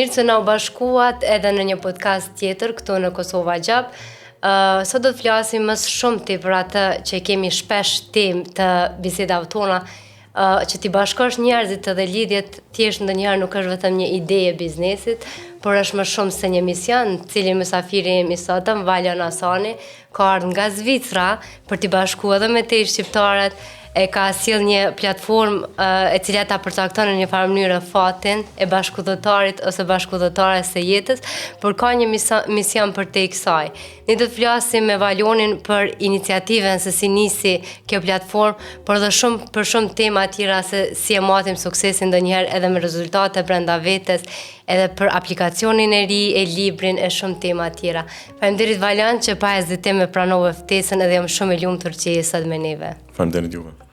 Mirë se na u bashkuat edhe në një podcast tjetër këtu në Kosova Job. Uh, sot do të flasim më shumti për atë që kemi shpesh temë të bisedave tona, uh, që t'i bashkosh njerëzit edhe lidhjet thjesht ndonjëherë nuk është vetëm një ide e biznesit, por është më shumë se një mision, cili mysafiri im i sotëm, Valon Asani, ka ardhur nga Zvicra për t'i bashku edhe me te shqiptarët, e ka sjell një platformë e cila ta përcakton në një farë mënyre fatin e bashkudhëtarit ose bashkudhëtares së jetës, por ka një mision përtej kësaj. Ne do të flasim me Valonin për iniciativën se si nisi kjo platformë, por edhe shumë për shumë tema tjera se si e matim suksesin ndonjëherë edhe me rezultate brenda vetes, edhe për aplikacionin e ri, e librin e shumë tema tjera. Faleminderit Valon që pa hezitim e pranove ftesën edhe jam shumë e lumtur që je sot me neve. Faleminderit juve.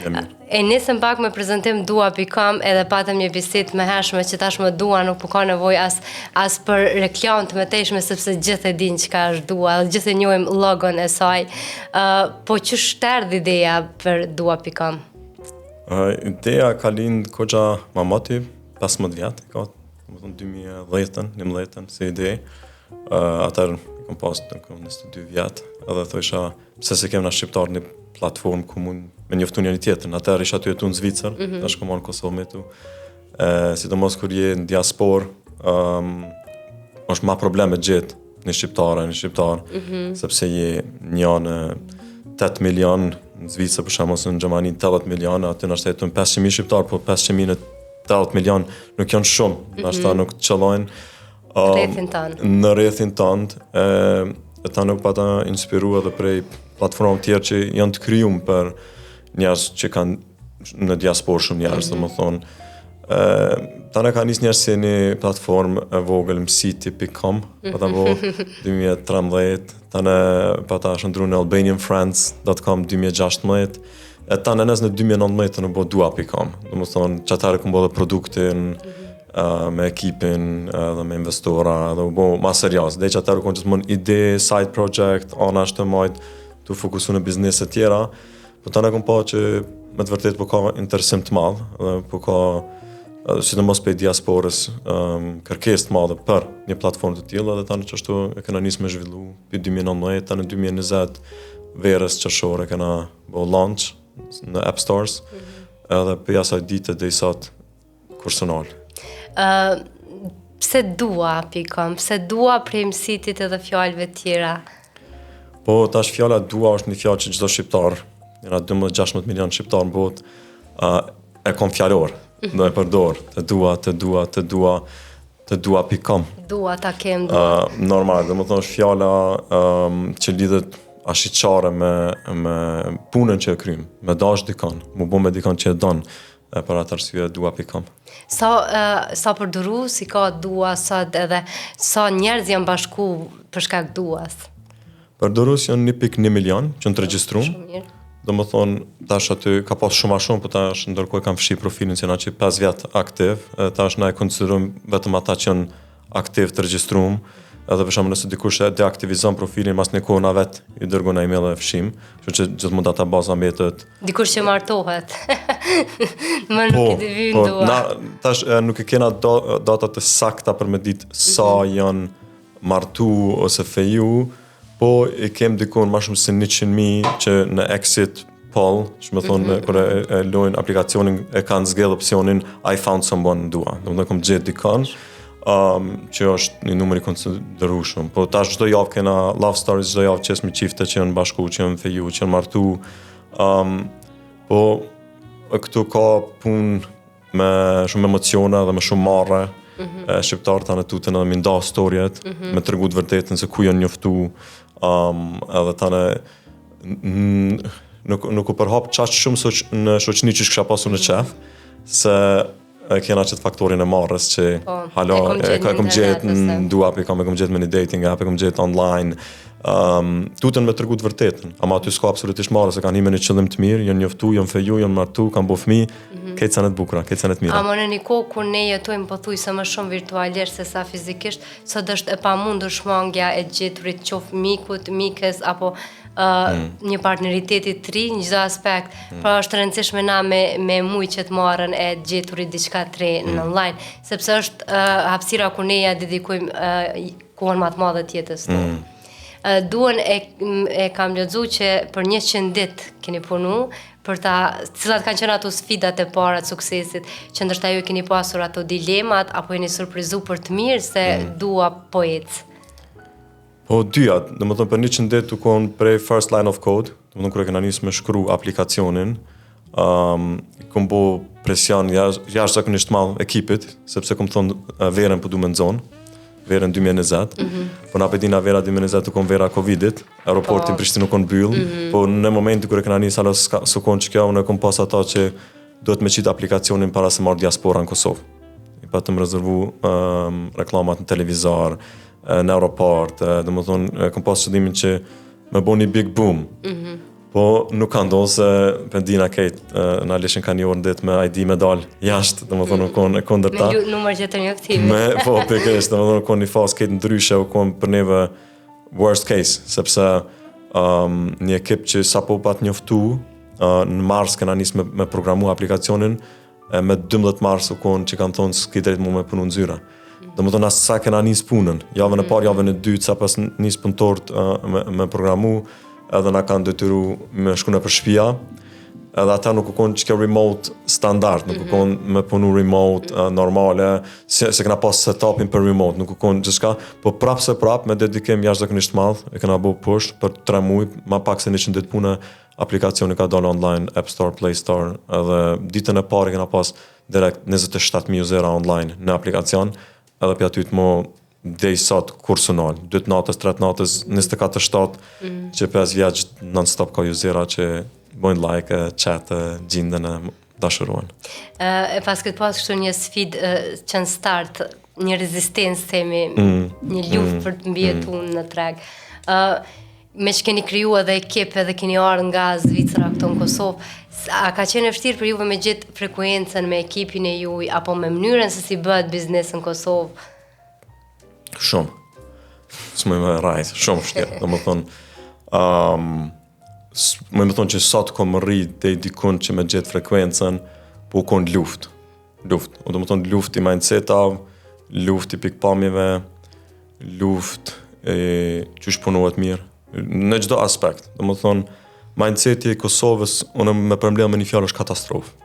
Jam mirë. E nisëm pak me prezantim dua.com edhe patëm një bisedë më hershme që tashmë dua nuk po ka nevojë as as për reklamë të mëtejshme sepse gjithë e dinë çka është dua, edhe gjithë e njohim logon e saj. Ë uh, po qysh të erdhi ideja për dua.com? Uh, ideja ka lind koxha ma moti 15 vjet, ka, domethonë 2010-ën, 11-ën si ide. Uh, atëherë i kom pas të kom 22 vjet, edhe thojsha pse s'e kem na shqiptar një platformë ku mund me njoftu njëri tjetrin. Atëherë isha tu jetu në Zvicër, mm -hmm. tash kom ardh në Kosovë me jetu. E, sidomos kur je në diasporë, um, është ma problem me gjetë një shqiptare, një shqiptar, mm -hmm. sepse je një në 8 milion në Zvicër, për shembull, ose në Gjermani 80 milion, aty nashta jetojnë 500.000 shqiptar, po 500.000 në 80 milion nuk janë shumë, mm -hmm. nashta nuk të qëllojnë. Um, rrethin tënd. Në rrethin tënd, e, e tani u pata inspiru edhe prej platformave tjerë që janë të krijum për njerëz që kanë në diasporë shumë njerëz, mm -hmm. domethonë. E, tani ka nisë njerëz si një platformë e vogël msiti.com, pata bo 2013, tani pata shndru në albanianfriends.com 2016, e tani nes në 2019 u bo dua.com, domethonë, qatëherë kom bo dhe produktin, mm -hmm me ekipin edhe me investora edhe u bo ma serioz. Deri qatëherë u konë gjithmonë ide, side project, anash të majt, tu fokusu në biznese tjera, po tani kom pa që me të vërtet po ka interesim të madh dhe po ka sidomos prej diasporës um, kërkesë të madhe për një platformë të tillë edhe tani qashtu e kena nisë me zhvillu pi 2019 tani 2020 verës qershor e kena bo launch në App Stores mm -hmm. edhe prej asaj dite deri sot Kurrë s'u nal. Ë uh, pse dua pikon, pse dua prej msitit edhe fjalëve tjera? Po tash fjala dua është një fjalë që çdo shqiptar, jena 12-16 milion shqiptar në botë, uh, e kom fjalor, mhm. do e përdor, të dua, të dua, të dua, të dua pikon. Dua ta kem dua. Uh, normal, domethonë është fjala um, që lidhet ashiqare me, me punën që e krym, me dash dikon, mu bo me dikon që e don, E për atë arsye dua.com. Sa uh, sa përdorues i ka dua sot edhe sa njerëz janë bashku për shkak duas? Përdorues janë 1.1 milion që janë të regjistruar. Shumë mirë. Domethonë, tash aty ka pas shumë ma shumë, po tash ndërkohë e kanë fshi profilin që na që 5 vjet aktiv, e tash na e konsiderojmë vetëm ata që janë aktiv të regjistrum, edhe për shembull nëse dikush e deaktivizon profilin mas një kohë na vet i dërgon na email e fshim, kështu që gjithmonë databaza mbetet. Dikush që martohet. Më nuk po, i divyn po, dua. Na tash e, nuk e kena do, data të sakta për me ditë sa mm -hmm. janë martu ose feju, Po i kem dikun ma shumë se 100.000 që në exit poll, që me thonë, mm -hmm. kur e, e lojnë aplikacionin, e kanë zgjedh opsionin I found someone dua. Domethonë kom gjetë dikon, um, që është një numër i konsiderueshëm. Po tash çdo javë kena love stories, çdo javë qesmi çifte që janë bashku, që janë feju, që janë martu. Um, po këtu ka punë me shumë emocione dhe me shumë marre. Mm -hmm. Shqiptarët tani tuten edhe me nda storjet, mm -hmm. me tregu të vërtetën se ku janë njoftu, um, edhe tani nuk, nuk u përhap qaq shumë soq, në shoqni që kisha pasur në mhm. qef, se e kena qëtë faktorin e marrës që po, halo, e, e kom gjetë në dua, e kom, e kom gjetë me një dating app, e kom gjetë online, Um, tuten me tregu të vërtetën, ama aty s'ka absolutisht marre, se kanë hi me një qëllim të mirë, janë njoftu, janë feju, janë martu, kanë bo fëmijë, mm -hmm. krejt sene të bukura, krejt sene të mira. Ama në një kohë kur ne jetojmë pothuajse më shumë virtualisht se sa fizikisht, sot është e pamundur shmangia e gjeturit qoftë mikut, mikes apo uh, mm. një partneriteti të ri në çdo aspekt. Mm. Pra është e rëndësishme na me me mujt që të marrën e të gjeturit diçka të re mm. në online, sepse është uh, hapësira ku ne ja dedikojmë uh, kohën më të madhe të jetës tonë. Mm. Uh, duhen e, e kam lexu që për 100 ditë keni punu, për ta, cilat kanë qenë ato sfidat e para të suksesit, që ndoshta ju keni pasur ato dilemat, apo jeni surprizu për të mirë se mm. dua po ecë. Po dyja, domethënë për 100 ditë u konë prej first line of code, domethënë kur e kena nisë me shkru aplikacionin, um, kom bo presion jashtëzakonisht madh ekipit, sepse kom thonë verën po du me nxonë, verën 2020, mm -hmm. po na pe dina vera 2020 u konë vera Covidit, aeroporti po. në Prishtinë u konë mbyll, mm -hmm. po në momentin kur e kena nisë, hala s'u konë që kjo, unë e kom pas ata që duhet me qitë aplikacionin para se m'ardh diaspora në Kosovë. I patëm rezervu um, reklamat në televizor, në aeroport, domethonë, kom pas qëllimin që me bo një big boom. Mm -hmm. Po nuk ka ndodhë se pe dina kejt, na lishin ka një orë në ditë me ID me dal jashtë, domethonë, u konë e kundërta. Me numër gjithë njoftimit. Me, po, pikërisht, domethonë, u konë një fazë kejt ndryshe, u konë për neve worst case, sepse um, një ekip që sapo pat njoftu, uh, në mars kena nisë me, me programu aplikacionin, e me 12 mars u konë që kanë thonë s'ki drejt mu me punu në zyra. Domethonë, as sa kena nis punën, javën e parë, javën e dytë, sa pas nis punëtorët uh, me, me programu, edhe na kanë detyru me shku nëpër shpia, edhe ata nuk u konë që kjo remote standard, nuk u mhm. konë me punu remote uh, normale, se, se kena pas setupin për remote, nuk u konë gjithçka, po prapë se prapë me dedikim jashtëzakonisht madh, e kena bo push për 3 muaj, ma pak se 100 ditë pune, Aplikacioni ka dalë online, App Store, Play Store, edhe ditën e parë kena pas direkt 27.000 usera online në aplikacion, edhe prej aty mo deri sot kurrë s'u nal, 2 të natës, 3 të natës, 24/7, mm. që 5 vjet non stop ka usera që bojnë like, chat, gjinden e dashurohen. E pas këtë pas kështu një sfidë që në start, një rezistencë themi, mm. një luftë mm. për të mbijetu mm. në treg. Ë Meqë keni kriju edhe ekip edhe keni ardhë nga Zvicra këtu në Kosovë, a ka qenë e vështirë për juve me gjetë frekuencën me ekipin e juj, apo me mënyrën se si bëhet biznes në Kosovë? Shumë. S'muj me rrejt, shumë vështirë. Domethonë, um, me më thonë që sot kom mrri deri dikun që me gjetë frekuencën, po u konë luftë. Luftë. Domethonë, luftë i mindsetave, luftë i pikëpamjeve, luftë e qysh punohet mirë, në çdo aspekt. Domethonë, mindseti i Kosovës, unë me përmbledh me një fjalë është katastrofë.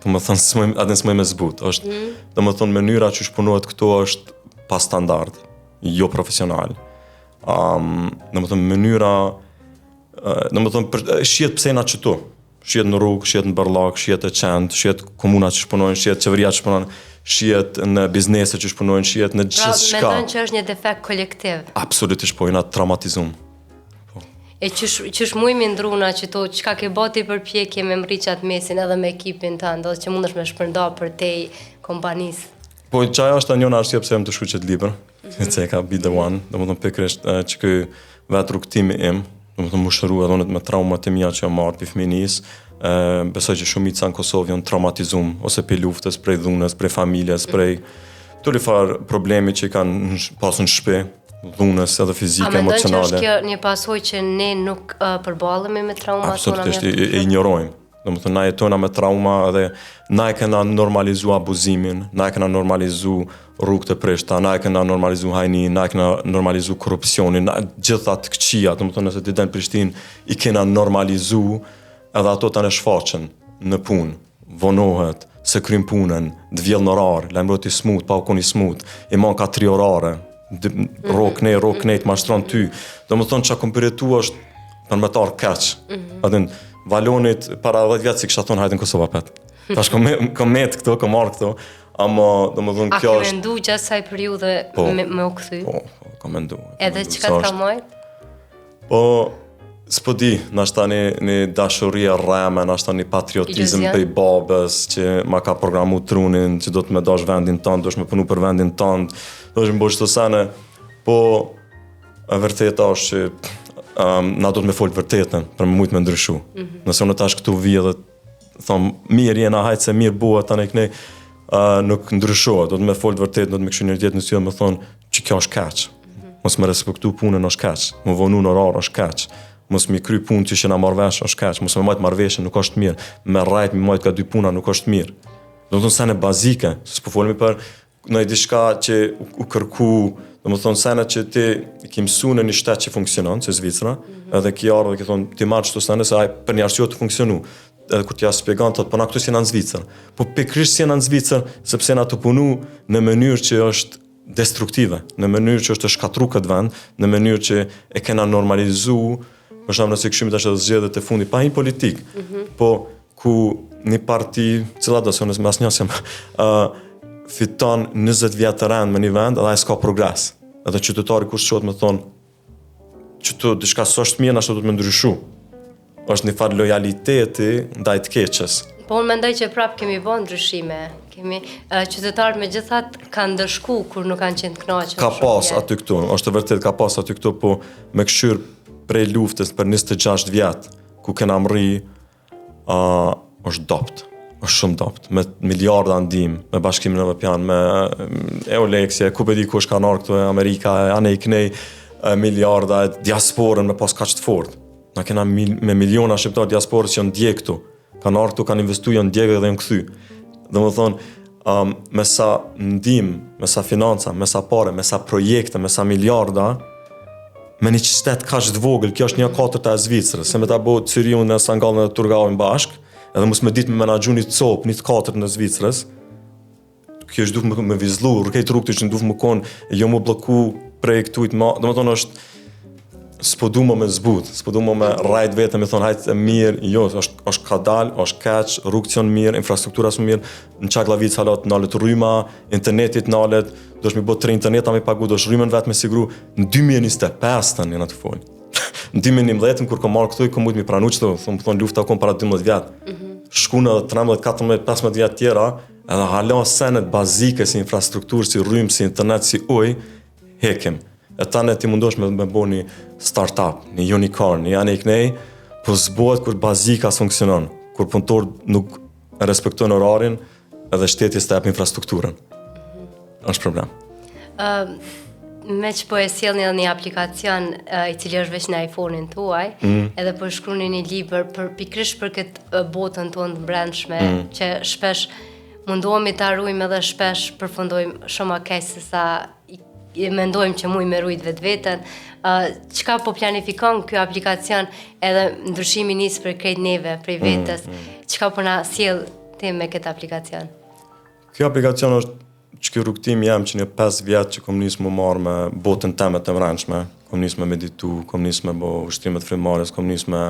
Domethonë, s'muj, atë s'muj me zbut. është, mm. Domethonë, mënyra qysh punohet këtu është pa standard, jo profesional. Um, domethonë, mënyra, domethonë, për, shihet pse na qëtu. Shihet në rrugë, shihet në bërllok, shihet te qentë, shihet komunat qysh punojnë, shihet qeveria qysh punon, shihet në biznese qysh punojnë, shihet në pra, gjithçka. Pra, mendon që është një defekt kolektiv? Absolutisht po, jena traumatizum. Po. E qysh, qysh mujmë ndru na qëto, çka ke bo ti përpjekje me mrri qatë mesin edhe me ekipin tënd, dhe që mundesh me shpërnda përtej kompanisë? Po, qajo është njëna arsye pse jam tu shkru qëtë libër, mm -hmm. se ka Be The One, domethonë pikërisht që ky vetë rrugëtimi im, domethonë m'u shëru edhe unë me traumat e mia që jam marrë prej fëminisë, besoj që shumica në Kosovë janë traumatizum, ose prej luftës, prej dhunës, prej familjes, prej turli farë problemi që i kanë pasur në shtëpi, dhunës edhe fizike, emocionale. A mendon që është kjo një pasojë që ne nuk uh, përballemi me traumat tona? Absolutisht, e, e injorojmë. Domethonë, na jetojna me trauma edhe na e kena normalizu abuzimin, na e kena normalizu rrugët e prishta, na e kena normalizu hajnin, na e kena normalizu korrupsionin, na, gjitha të këqija, domethonë, nëse ti del n'Prishtinë, i kena normalizu edhe ato tani shfaqen në punë, vonohet, s'e kryn punën, të vjell në orar, lajmërohet i smut, pa u kon i smut, i man ka tri orare, rro knej, rro knej, të mashtron ty. Domethonë, çka kom përjetu është për me t'ardh keq. Mm -hmm. Adin, Valonit para 10 vjet s'i kisha thonë hajde në Kosovë apet. Tash kom kom met këtu, kom ardh këtu. Ama, domethonë kjo është. A ke mendu gjatë asaj periudhe po, me, me u kthy? Po, po, kam mendu. Edhe çka të ka majt? Po, s'po di, nashta një, një dashuri e rreme, nashta një patriotizëm prej babës që ma ka programu trunin, që do të me dash vendin tënd, do të me punu për vendin tënd, do të me bo qëto sene. Po, E vërteta është që um, na do të me folë vërtetën për me mujtë me ndryshu. Mm -hmm. Nëse unë tash këtu vi edhe thom mirë jena hajt se mirë bëhet tani këne uh, nuk ndryshohet, do të me folë vërtetën, do të me kqyr njëri tjetrin në sy dhe me thonë që kjo është keq. Mm -hmm. Mos me respektu punën është keq, me vonu në orar është keq. Mos me kry punë që jena marrë vesh, është keq, mos me majtë marrëveshje nuk është mirë, me rrajt me majtë ka dy puna nuk është mirë. Domethonë sene bazike, se s'po folmi për në diçka që u, u kërku, domethonë sene që ti i ki mësu në një shtet që funksionon, si Zvicra, mm -hmm. edhe ki ardhë dhe ki thonë, ti marrë qëto sene se ai për një arsye të funksionu. Edhe kur t'ja spjegon, thotë, po na këtu s'jena në Zvicër. Po pikërisht s'jena në Zvicër, sepse jena tu punu në mënyrë që është destruktive, në mënyrë që është të shkatru këtë vend, në mënyrë që e kena normalizu, për shembull nëse këshyrim tash edhe zgjedhjet e fundit, pa hi n'politik, mm -hmm. po ku një parti, cila do, se unë me asnjë s'jam, uh, fiton 20 vjet të rend me një vend edhe ai s'ka progres. Edhe qytetari kush çohet me thonë, qëtu diçka s'është mirë, nashta duhet me ndryshu. Është një farë lojaliteti ndaj të keqes. Po unë mendoj që prap kemi bo ndryshime. Kemi uh, qytetarët megjithatë kanë ndëshku kur nuk kanë qenë të kënaqur. Ka pas aty këtu, është e vërtet ka pas aty këtu, po me këshyr prej luftës për 26 vjet, ku kena mrri, uh, është dobt, është shumë dobt, me miliarda ndihmë, me Bashkimin Evropian, me mm, EULEX, ku pe di kush kanë ardhur këtu, Amerika, anej knej, miliarda, diasporën me pas kaq të fortë. Na kena mil, me miliona shqiptarë diasporës që janë djeg këtu. Kanë ardhur këtu, kanë investu, janë djeg dhe janë kthy. Domethonë, um, me sa ndihmë, me sa financa, me sa pare, me sa projekte, me sa miliarda, me një qytet kaq të vogël, kjo është një katërta e Zvicrës, se me ta bo Cyrihun e Sankt Gallen dhe Thurgaun bashk, edhe mos me ditë me menaxhu një copë, një të katërt në Zvicrës, kjo është duhet me, me vizlu, krejt rrugët që duhet me kon, jo me blloku prej këtujt ma, domethonë është s'po du më me zbut, s'po du më me rrajt veten, me thonë hajt e mirë, jo, është, është kadal, është keq, rrugët janë mirë, infrastruktura s'është mirë, në Çagllavicë hala t'nalet rryma, interneti t'nalet, do me bo tre interneta me pagu, do rrymën vetë me siguru, në 2025-ën jena tu folë. Në 2011-ën, kur kom ardhë këtu, kom mujtë mi pranu qëto, thonë, thonë lufta kom para 12 vjetë. Mm -hmm. Shkun edhe 13, 14, 15 vjetë tjera, edhe hala senet bazike si infrastrukturë, si rrymë, si internet, si ujë, hekim. E tani ti mundosh me, me bo një startup, një unicorn, një anej knej, po s'bohet kur bazika s'funksionon, kur punëtorët nuk respektojnë orarin edhe shteti s'ta jep infrastrukturën. Mm -hmm. Është problem. Uh, me që po e sjellni edhe një aplikacion uh, i cili është veç në iPhone-in tuaj, mm. edhe po shkruani një libër për pikërisht për këtë botën tonë të brendshme mm. që shpesh mundohemi ta ruajmë edhe shpesh përfundojmë shumë më keq se sa i mendojmë që mujmë me rujt vetveten. Uh, çka po planifikon ky aplikacion edhe ndryshimi nis për krejt neve, prej mm, vetes. Mm, mm. Çka po na sjell ti me këtë aplikacion? Ky aplikacion është që ky rrugëtim jem që një 5 vjet që kom nis me u marrë me botën teme të mbrendshme, kom nis me meditu, kom nis me bo ushtrimet frymëmarrjes, kom nis me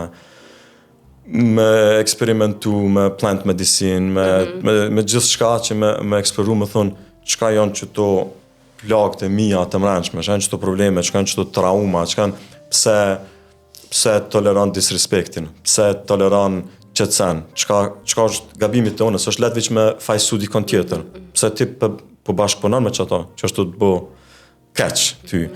me eksperimentu me plant medicine, me, mm -hmm. me, me gjithçka që me, me eksploru, me thonë, çka janë qëto plagët e mia të mbrendshme, çka janë qëto probleme, çka janë qëto trauma, çka janë, pse, pse toleron disrespektin, pse toleron qëtë sen, çka, çka është gabimi te unë, s'është lehtë veç me fajsu dikon tjetër, pse ti po, po bashkëpunon me qato, që është tu të bo keq ty.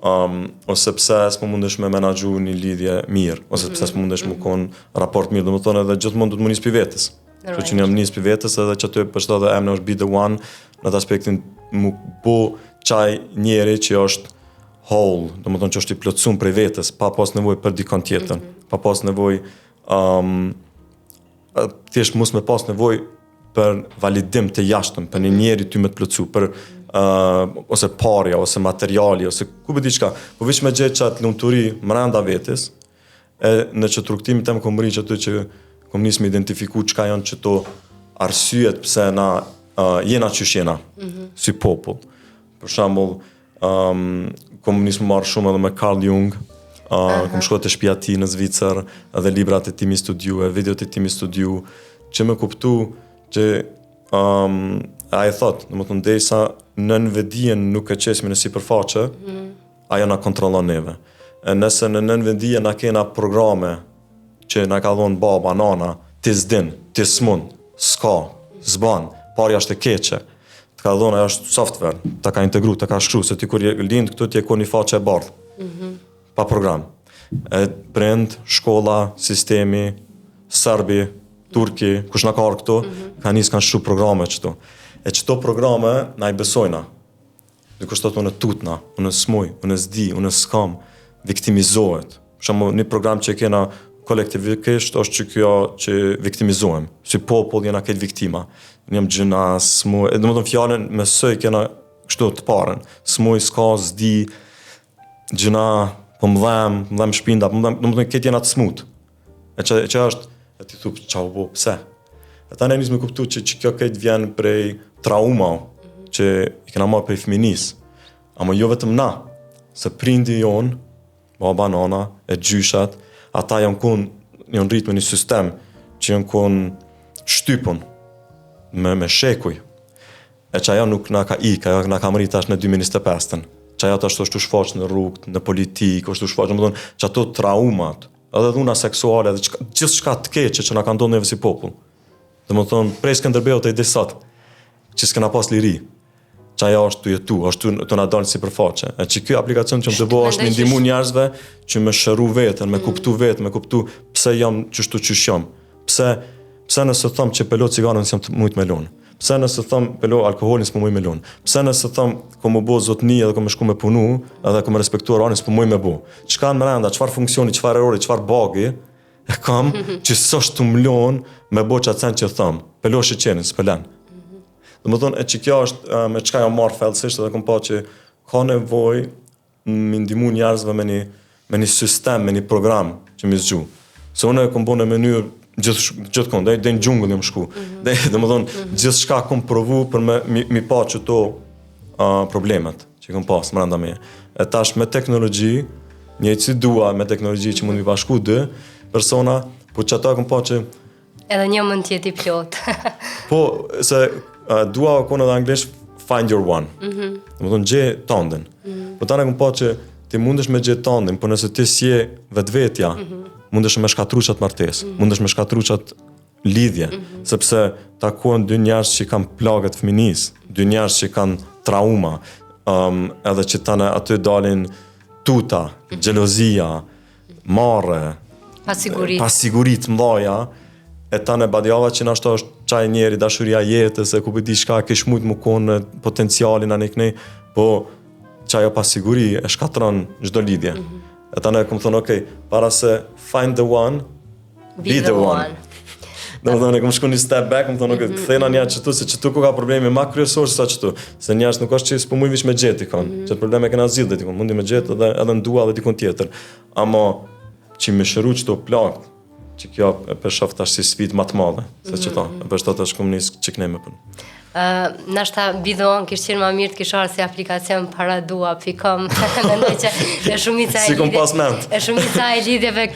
Um, ose pse s'po mundesh me menaxhu një lidhje mirë, ose pse s'po mundesh me kon raport mirë, domethonë edhe gjithmonë duhet me nis pi vetes. Kështu që jam nis pi vetes edhe që aty për edhe emri është Be The One, në atë aspektin mu bo qaj njeri që është whole, domethonë që është i plotësum prej vetes, pa pas nevojë për dikon tjetër, mm -hmm. pa pas nevojë um, thjesht mos me pas nevojë për validim të jashtëm, për një njeri ty me të plotësu, për uh, ose parja, ose materiali, ose ku pe di çka, po veç me gjetë qatë lumturi mrenda vetes, e në qët rrugëtimin tem kom mrri qaty që kom nis me identifiku çka janë qëto arsyet pse na uh, jena qysh jena, mm -hmm. si popull. Për shembull, Um, kom nis me u marrë shumë edhe me Carl Jung, uh, uh -huh. kom shku te shpia tij në Zvicër, edhe librat e tij mi studiu, e videot e tij mi studiu, që me kuptu që um, ai thot, domethonë derisa nënvedijen nuk e qesmi në sipërfaqe, mm -hmm. ajo na kontrollon neve. E nëse në nënvedije na kena programe që na ka dhonë baba, nana, ti s'din, ti s'mund, s'ka, s'ban, parja është e keqe, Të ka dhonë, ajo është software, ta ka integru, ta ka shkru, se ti kur je lind këtu ti je kon një faqe e bardhë. Mm -hmm. Pa program. E prind, shkolla, sistemi, serbi, turki, kush na ka ardhur këtu, mm -hmm. ka nis kanë shkru programe qëtu. E qëto programe na i besojna. Dikush thotë unë tutna, unë s'muj, unë s'di, unë s'kam, viktimizohet. Për shembull, një program që kena kolektivisht është që kjo që viktimizohem. Si popull jena këtë viktima. Jam gjynah, s'muj, e domethonë fjalën me së i kena kështu të parën. S'muj, s'ka, s'di, gjynah, po më dhem, më dhem shpinda, po më dhem, domethonë këtë jena të smut. E që, e që është, e ti thu, qa u bo, pse? E tani e nis me kuptu që, që kjo këtë vjen prej trauma, që i kena marrë prej fëminisë. Ama jo vetëm na, se prindi jonë, baba, nana, e gjyshat, ata janë kun, janë rritë me një sistem që janë kun shtypun me, me shekuj. E që ajo nuk na ka ik, ajo na ka mrri tash në 2025-ën. Që ajo tash është tu shfaq në rrugë, në politikë, është tu shfaq, domethonë, që ato traumat, edhe dhuna seksuale, edhe çka, gjithçka të keqe që na ka ndodhur neve si popull. Domethonë, prej Skënderbeut e deri sot, që s'kena pas liri, që ajo është tu jetu, është tu, tu na dalë në sipërfaqe. E që ky aplikacion që më të bo është me ndihmu njerëzve që me shëru veten, me mm. kuptu veten, me kuptu pse jam qështu qysh jam. Pse, pse nëse thom që pe lo cigarën s'jam tu mujt me lonë. Pse nëse thom pe lo alkoholin s'po muj me lonë. Pse nëse thom ko me bo zotni edhe ko me shku me punu, edhe ko me respektu orarin s'po muj me bo. Çka në mrenda, çfarë funksioni, çfarë errori, çfarë bugi, e kam që s'është tu m'lonë me bo qatë sen që thom. Pe lo sheqerin, s'po len. Domethonë, e që kjo është me çka jam marrë thellësisht edhe kom pa që ka nevojë me ndihmu njerëzve me një, me një sistem, me një program që mi zgju. Se unë e kom bo në mënyrë gjithë gjithkund, deri deri në xhungël jam shku. Mm -hmm. Dhe domethonë, mm -hmm. gjithçka kom provu për me mi, mi pa qëto uh, problemet që kom pas mrenda meje. E tash me teknologji, njëjtë si dua me teknologji që mund mi bashku dy persona, po që ato e kom pa që Edhe një mund të jetë i plot. po, se uh, dua o konë edhe anglisht find your one. Mm -hmm. Domethonë, gje tandin. Mm -hmm. Po tani kom pa që ti mundesh me gjetë tandin, po nëse ti s'je vetvetja, mm -hmm. mundesh me shkatru qatë martesë, mm -hmm. mundesh me shkatru qatë lidhje, mm -hmm. sepse takohen dy njerëz që kanë plagët fëminisë, dy njerëz që kanë trauma, um, edhe që tani aty dalin tuta, mm -hmm. xhelozia, marre, pasiguri, pasiguri të mdhaja, e tani badjava që nashta është qaj njeri, dashuria jetës, e ku po di çka, kish mujtë me konë potencialin anej kënej, po qajo pasiguri e shkatron çdo lidhje. Mm -hmm. E tani kom thonë, okej, para se find the one, be, be the, the one. one. Domethonë, e kom shku një step back, më thonë, mm -hmm. kthena një qëtu, se qëtu ku ka problemi ma kryesor se sa qëtu. Se njerëz nuk është që s'po muj veç me gjetë dikon, mm -hmm. që probleme kena zgjidh dhe dikon, mundi me gjetë edhe, edhe në dua edhe dikon tjetër. Ama që me shëru qëto plagët, që kjo e po shof tash si sfidë ma të madhe, se qëto, mm -hmm. e po shof tash kom nis që knej me punu. Uh, nashta Be The One kish qenë ma mirë të kish ardhë si aplikacion para dua.com Mendoj që e shumica e si kom pas mend. E shumica e lidhjeve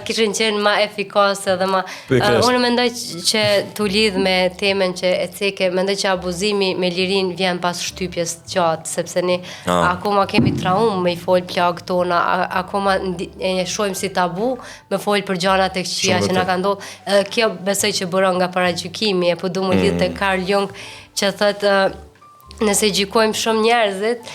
kishin qenë ma efikase dhe ma uh, unë mendoj që tu lidh me temën që e ceke, mendoj që abuzimi me lirinë vjen pas shtypjes të gjatë, sepse ne ah. akoma kemi traumë me i fol plagët tona, akoma e shohim si tabu me fol për gjanat e këqija që na kanë ndodhur. Edhe kjo besoj që buron nga paragjykimi, e po du mu lidh te mm. Carl Jung që thotë nëse gjykojmë shumë njerëzit,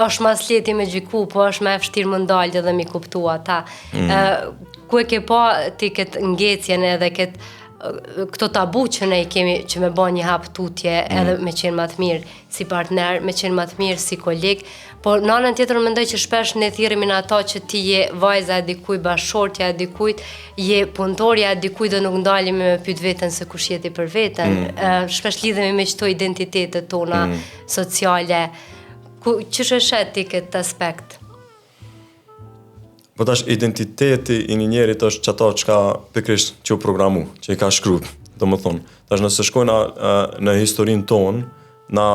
është ma s'lehti me gjyku, po është ma e vështirë me ndalë edhe mi kuptu ata. Mm. ku e ke pa ti këtë ngecjen edhe këtë këto tabu që ne i kemi që me ba një hap tutje mm. edhe me qenë ma të mirë si partner, me qenë ma të mirë si koleg, por në anën tjetër mendoj që shpesh ne thirremi në ato që ti je vajza e dikujt, bashkëshortja e dikujt, je punëtorja e dikujt dhe nuk ndalemi me pyet veten se kush je ti për veten. Mm. Shpesh lidhemi me qëto identitetet tona mm. sociale. Ku qysh e sheh ti këtë aspekt? Po tash identiteti i një njerit është qato çka pikërisht që u programu, që i ka shkru, domethonë. Tash nëse shkojna në historinë tonë, na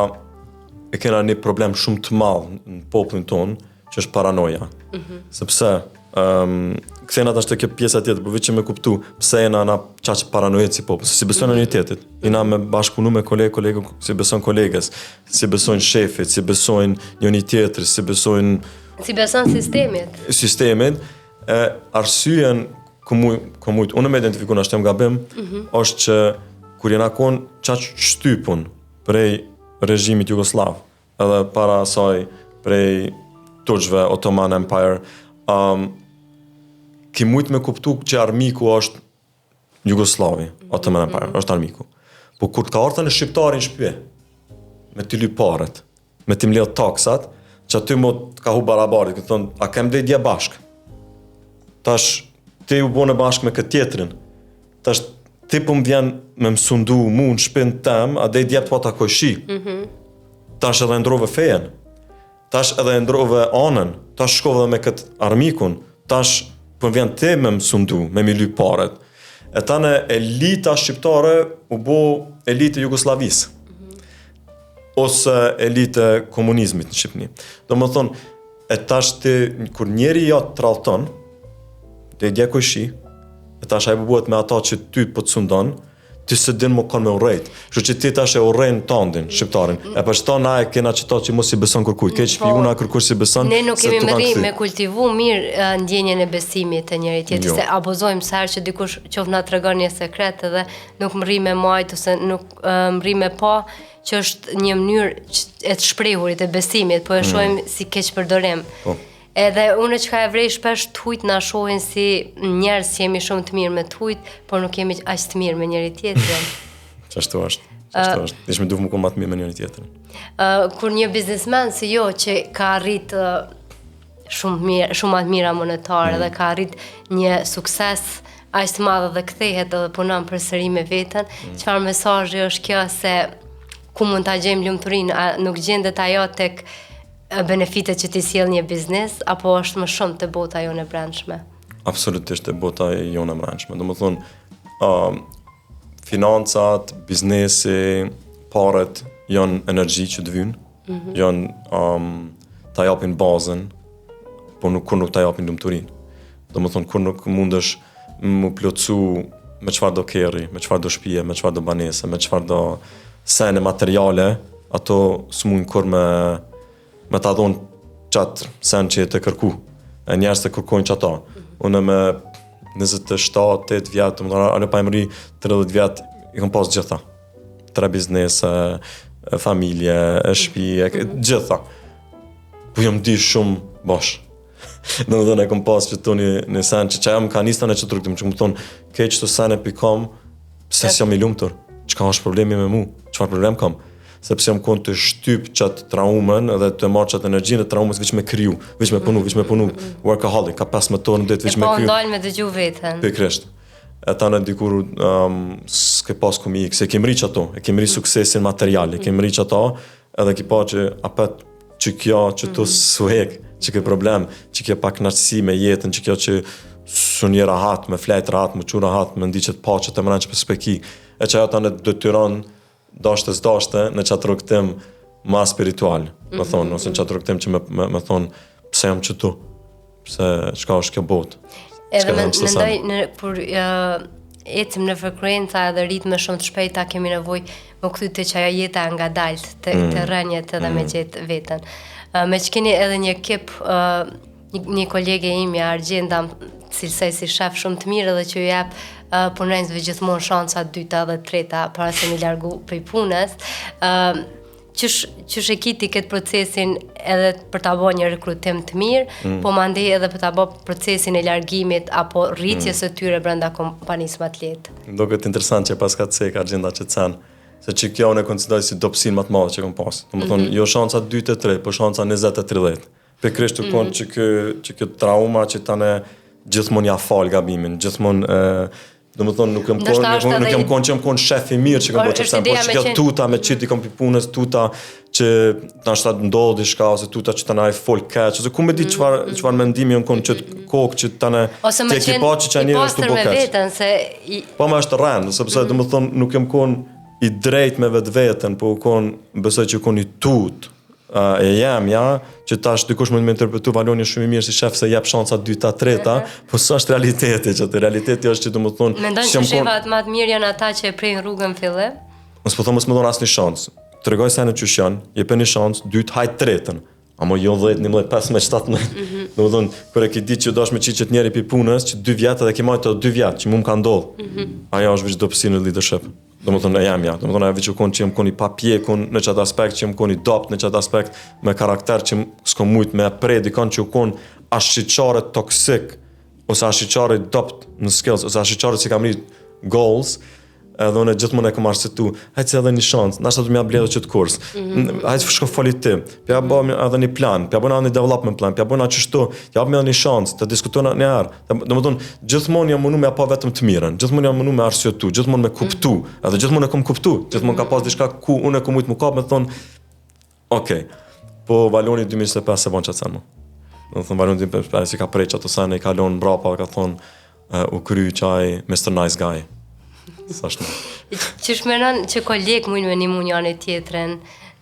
e kena një problem shumë të madh në popullin tonë, që është paranoja. Mm -hmm. Sepse, um, kthena tash te kjo pjesa tjetër, po veç që me kuptu pse jena na qaq paranoid si popull, se s'i besojnë mm -hmm. njëri-tjetrit. Jena me bashkëpunu me kolegë, kolegu s'i beson kolegës, s'i besojnë shefit, s'i besojnë njëri tjetrit, s'i besojnë S'i beson sistemit. Sistemit, e arsyen ku muj, ku mujt, unë me identifiku nashta jam gabim, mm -hmm. është që kur jena kon qaq shtypun prej regjimit jugosllav, edhe para asaj prej turqve Ottoman Empire, um, ki mujt me kuptu që armiku është Jugosllavi, Ottoman Empire, mm -hmm. është armiku. Po kur të ka ardhë shqiptari në shpi, me t'i lyp paret, me t'i mbledh taksat, që aty mo të ka hu barabarit, këtë thonë, a kem dhe dje bashkë? Tash, ti u bone bashkë me këtë tjetrin. Tash, ti po më vjen me më sundu mu në shpinë tem, a dej djept pata kojshi. Mm -hmm. Tash edhe ndrove fejen. Tash edhe ndrove anën. Tash shkove edhe me këtë armikun. Tash po më vjen ti me më sundu, me mi lyp paret. E tane elita shqiptare u bo elitë e Jugosllavisë. Mm -hmm. Ose elitë e komunizmit në Shqipni. Do më thonë, e tash ti, kur njeri jot tradhton, dhe dje kojshi, e tash ai po bëhet me ata që ty po të sundon, ti s'e din më kon me urrejt. Kështu që ti tash e urren tandin, shqiptarin. E për qëta na e kena qëta që mos i beson kërkujt. Keq Po, shpijuna kërkush si beson. Ne nuk se kemi tu kanë mëri kthy. me kultivu mirë eh, ndjenjën e besimit të njëri tjetrit, Jo. se abuzojmë sa herë që dikush qoftë na tregon një sekret edhe nuk mrri me majt ose nuk eh, mrri me pa, që është një mënyrë që- e të shprehurit e besimit, po e shohim si keq përdorim. Mm. Po. Edhe unë çka e vrej shpesh të hujt na shohin si njerëz që jemi shumë të mirë me të hujt, por nuk jemi aq të mirë me njëri tjetrin. Qashtu është. Qashtu është. Ish me duhet më kon më të mirë me njëri tjetrin. Uh, kur një biznesmen si jo që ka arrit uh, shumë mirë, shumë më të mira monetare mm. dhe ka arrit një sukses aq të madh dhe kthehet edhe punon përsëri me veten, mm. çfarë mesazhi është kjo se ku mund ta gjejmë lumturinë, a nuk gjendet ajo tek e, benefitet që ti sjell një biznes apo është më shumë te bota jonë e brendshme? Absolutisht e bota e jonë e mbrendshme. Do më thonë, um, financat, biznesi, paret janë energji që të vynë, mm -hmm. janë um, ta japin bazën, po nuk kur nuk ta japin lumturinë. Do më thonë, kur nuk mundesh më plotësu me çfarë do kerri, me çfarë do shtëpie, me çfarë do banese, me çfarë do sene materiale, ato s'mund kur me me ta dhonë qatë sen që je të kërku. E njerëz të kërkojnë qato. Unë me 27, 8 vjetë, më thonë, ale pa e mëri 30 vjetë, i kom pas gjitha. Tre biznese, e familje, e shtëpi, e gjitha. Po jam di shumë bosh. Do më thonë, e kom pas që tu një, një sen që që jam ka nisë në që rrugëtim, që më thonë, ke që të sene pi kom, pse s'jam i lumtur? Çka është problemi me mu? Çfarë problem kam? Sepse jam konë të shtyp qatë traumën dhe të marrë qatë energjinë e traumës veç me kriju, veç me punu, veç me punu, workaholic, ka 15 orë në ditë veç E me po kriju. ndal me dëgju veten. Pikërisht. E tane dikur um, s'ke pas ku mi ik, se e kem ri qato, e kem ri suksesin material, e kem ri qato, edhe ki pa që apet që kjo që tu mm -hmm. s'u hek, që ke problem, që kjo pakënaqësi me jetën, që kjo që s'u një rahat, me flejt rahat, me çu rahat, me ndi që të paqe të mbrendshme s'pe ki. E që ajo tane detyron dashte s'dashte në qatë rrugëtim ma spiritual, mm -hmm. me thonë, ose në qatë rrugëtim që me, me, me thonë pse jam qëtu, pse çka është kjo botë. Edhe Çka me, jam çdo mendoj sen. në kur uh, ecim në frekuenca edhe ritme shumë të shpejta kemi nevojë më kthy te që ajo jeta e ngadalt, te, mm. te rrënjët edhe mm. me gjetë veten. Uh, me që keni edhe një ekip, uh, një, një kolege imja, Argjenda, më cilësoj si shef shumë të mirë edhe që ju jep uh, punonjësve gjithmonë shansa të dyta dhe të treta para se mi largu prej punës. Uh, qysh qysh e ki ti këtë procesin edhe për ta bërë një rekrutim të mirë, mm. po mandej edhe për ta bërë procesin e largimit apo rritjes mm. së tyre brenda kompanisë më të lehtë. Më duket interesant që pas ka cek Argjenda që të sen, se që kjo unë e konsideroj si dobësinë më të madhe që kam pas. Do të thonë, mm -hmm. jo shansa 2 të 3, po shansa 20 e 30. Pikërisht të konë mm -hmm. që kë, që kjo trauma që tane gjithmonë ja fal gabimin, gjithmonë e, Do më thonë, nuk jam Ndoshta konë, është nuk, nuk edhe jam i- konë që jam konë shef i mirë që kam Por bërë është çfarë, por ideja që me kjo qenë- tuta me qitë i kom pi punës, tuta që ndoshta ndodh diçka ose tuta që tani ai fol keq ose ku me di çfarë çfarë mendimi jam konë që kokë që tani Mm. Ose më ti e ki qenë pa që që i njeri është pastër tu bo me keq. veten se i, Po më është rëndë, sepse mm -hmm. do më thonë nuk jam konë i drejt me vetveten, po u konë, besoj që u konë i tut uh, e jam, ja, që tash dikush mund të më interpretu Valoni është shumë i mirë si shef se jep shansa dyta, treta, mm -hmm. po s'është realiteti, që atë realiteti është që do më thonë mendon s'jam që konë- shefat më të mirë janë ata që e prejnë rrugën fillim? Unë s'po them mos më dhon asnjë shans. Tregoj se në qysh janë, jepe një shans, dytë, hajt tretën. Amo jo 10, 11, 15, 17. Mm -hmm. Do të thonë, kur e ki ditë që dosh me qitë qëtë njeri pi punës, që dy vjet edhe ki majtë edhe dy vjet, që mu më ka ndodh. Mm -hmm. Ajo është veç dobësi në leadership. Do më thonë, e jam ja. Do më thonë, ajo veç u konë që jam konë i papjekun në qatë aspekt, që jam konë i dopt në qatë aspekt, me karakter që s'kom mujt me pre dikon që u konë ashiqare toksik, ose ashiqare i dopt në skills, ose ashiqare që kam rrit goals, Edhe unë gjithmonë e kam arsyetu, hajt se edhe një shans, nashta do më ja bledhë qët kurs. Mm -hmm. Hajt shko foli ti. Po ja bëjmë edhe një plan, po ja bëjmë edhe një development plan, po ja bëjmë qështu, ja japim edhe një shans, të diskutojmë një herë. Domethënë, gjithmonë jam mundu me pa vetëm të mirën, gjithmonë jam mundu me arsyetu, gjithmonë me kuptu, mm -hmm. edhe gjithmonë e kom kuptu, gjithmonë ka pas diçka ku unë e kom mujt mu kap me thonë, ok, po Valoni 2025 s'e bon qatë sen mo. Domethënë, Valoni 2025 i ka prej qato sene, i ka lonë mbrapa, ka thonë, uh, u kry qaj Mr. Nice Guy. S'është më. Qysh menon që kolegë mujnë me nimu njani tjetrin,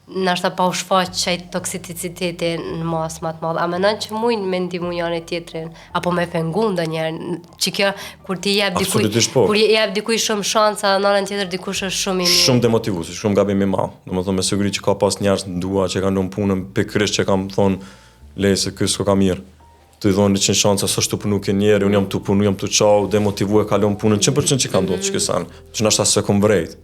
nashta pa u shfaq qaj toksiciteti në masë ma të madhe. A menon që mujnë me ndihmu njani tjetrin, apo me pengu ndonjëherë, që kjo kur ti jep dikuj, po. kur i jep dikuj shumë shansa, në anën tjetër dikush është shumë i mirë. Shumë demotivues, shumë gabim i madh. Domethënë me siguri që ka pas njerëz në dua që kanë lënë punën pikërisht që kam thonë lej se ky s'ko ka mirë. Tu i dhonë 100 shansa s'është tu punu ky njeri, unë jam tu punu, jam tu qa, u demotivu e ka lon punën, 100% që ka ndodhë që kësan, që nashta s'e kom vrejt.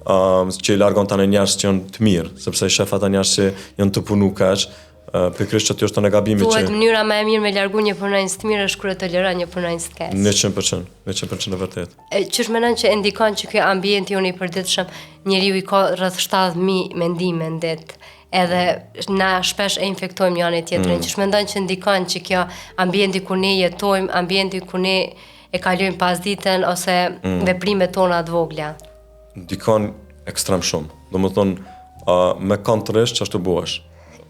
Um, që i largon tani njerëz që janë të mirë, sepse i shef ata njerëz që janë tu punu keq, uh, pikërisht që aty është tani gabimi që... Thuhet mënyra më e mirë me largu një punonjës të mirë është kur e toleron një punonjës të keq. 100%, 100% e vërtet. E, qysh menon që e ndikon që kjo ambienti jonë i përditshëm, njeriu i ka rreth 70.000 mendime në ditë, edhe na shpesh e infektojmë njëri tjetrin, mm. Qysh mendon që ndikon që kjo ambienti ku ne jetojmë, ambienti ku ne e kalojmë pasditen ose mm. veprimet tona të vogla? Ndikon ekstrem shumë. Domethënë, uh, me kanë të rrish, qashtu bohesh.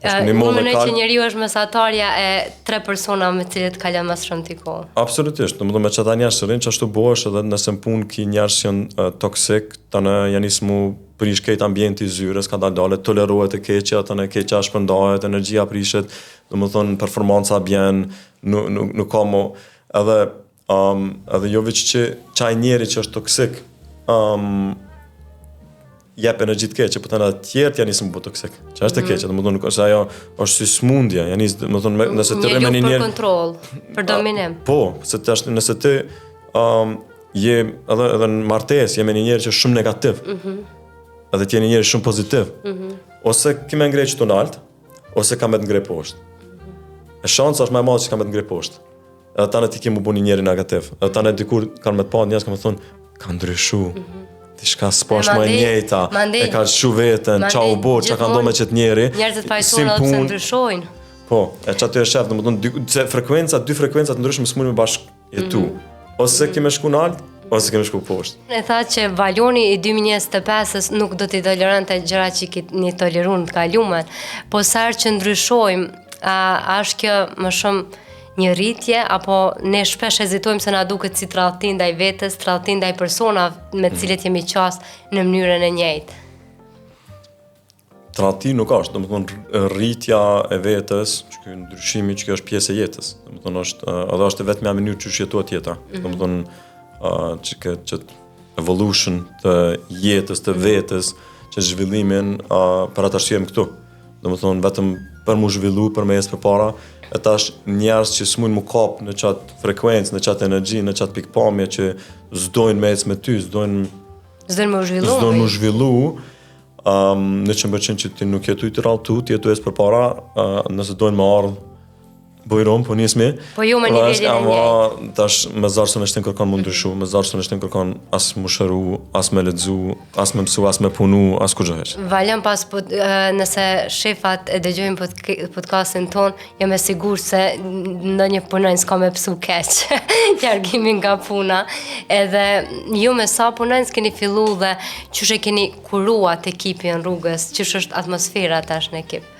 Është një mollë Unë mendoj që njeriu është mesatarja e tre persona me të cilët kalon më shumë ti kohë. Absolutisht, domethënë me qata njerëz që rrin, qashtu bohesh edhe nëse në punë ki njerëz që janë uh, toksik, tani janë nis mu prish krejt ambienti i zyrës, ka dalë dale, tolerohet e keqja, tani e keqja shpërndahet, energjia prishet, domethënë performanca bjen, nuk, nuk, nuk ka mo, edhe, um, edhe jo veç që qaj njeri që është toksik, um, jep energji të keqe, po tani edhe tjerët janë nisë me u bo toksik. Që është e mm. keqe, domethënë nuk është ajo është si smundje, janë nis, domethënë nëse ti rri me një njeri për kontroll, për dominim. Po, se tash nëse ti um, je edhe edhe në martesë je me një njeri që është shumë negativ. Mhm. Mm edhe ti je një njeri shumë pozitiv. Mhm. Mm ose ki me ngre qëtu nalt, ose ka me të ngre poshtë. Mm -hmm. E shansa është më e madhe që ka me të ngre poshtë. Edhe tani ti ke mu bo një njeri negativ. Edhe tani dikur kanë me të pa njerëz kanë me thonë ka ndryshu. Mm -hmm. Diçka s'po është më e njëjta. E ka lshu veten, ça u bo, ça ka ndodhur me qët njeri. Njerëzit fajtohen edhe pse ndryshojnë. Po, e qaty e shef, domethënë se frekuenca, dy frekuenca të ndryshme s'mund me bashk jetu. Mm -hmm. Ose ke me shku nalt, ose ke me shku poshtë. E tha që Valoni i 2025-ës nuk do t'i toleronte gjërat që keni toleruar në të kalumen. Po sa herë që ndryshojmë, a, a është kjo më shumë një rritje apo ne shpesh hezitojmë se na duket si tradhti ndaj vetes, tradhti ndaj personave me të cilët jemi qas në mënyrën e njëjtë. Tradhti nuk është, domethënë rritja e vetes, që ky ndryshimi që kjo është pjesë e jetës. Domethënë është edhe është e vetmja mënyrë qysh jetohet jeta. Mm -hmm. Domethënë uh, që këtë që evolution të jetës, të vetes, që zhvillimin uh, për atë arsye jemi këtu. Domethënë vetëm për mu zhvillu, për me ecë përpara, e tash njerëz që s'mujnë mu kap në qatë frekuencë, në qatë energji, në qatë pikpamje që s'dojnë me ecë me ty, s'dojnë s'dojnë me u zhvillu. S'dojnë me u zhvillu, Um, 100% që ti nuk je tu i tradhtu, ti je tu ecë përpara, uh, nëse dojnë me ardhë, bujrum, po nismi. Po jo me nivelin e njëjtë. Tash me zor s'e shtin kërkon mu ndryshu, me zor s'e shtin kërkon as mu shëru, as me lexu, as me mësu, as me punu, as kurgjë hiç. Valon pas po, nëse shefat e dëgjojnë podcastin ton, jam e sigurt se ndonjë punonjës ka me pësu keq largimin nga puna. Edhe ju me sa punonjës keni fillu dhe qysh e keni kuru atë ekipin rrugës, qysh është atmosfera tash në ekip?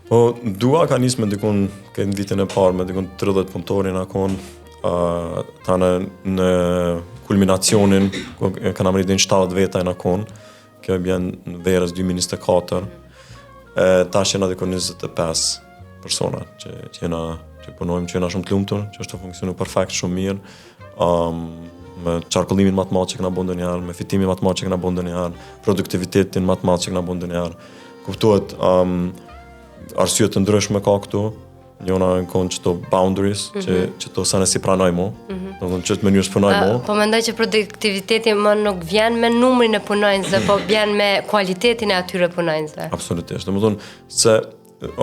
Po, Dua ka nisë me dikun, këtë vitin e parë, me dikun 30 punëtorë jena konë, uh, tani në kulminacionin, ku e kanë mrri 70 veta jena konë, kjo e bjen në verës 2024, e, tash jena dikun 25 persona që, që jena që punojmë, që jena shumë të lumtur, që është tu funksionu perfekt, shumë mirë, um, me qarkullimin më të madh që kena bën ndonjëherë, me fitimin më të madh që kena bën ndonjëherë, produktivitetin më të madh që kena bën ndonjëherë. Kuptohet, um, arsye të ndryshme ka këtu, njona në konë qëto boundaries, mm -hmm. që, mhm. qëto sene s'i pranoj mo, mm -hmm. domethënë qëtë mënyrë s'punoj mo. Po mendoj që produktiviteti më nuk vjen me numrin e punonjësve, po vjen me kualitetin e atyre punonjësve. Absolutisht, domethënë se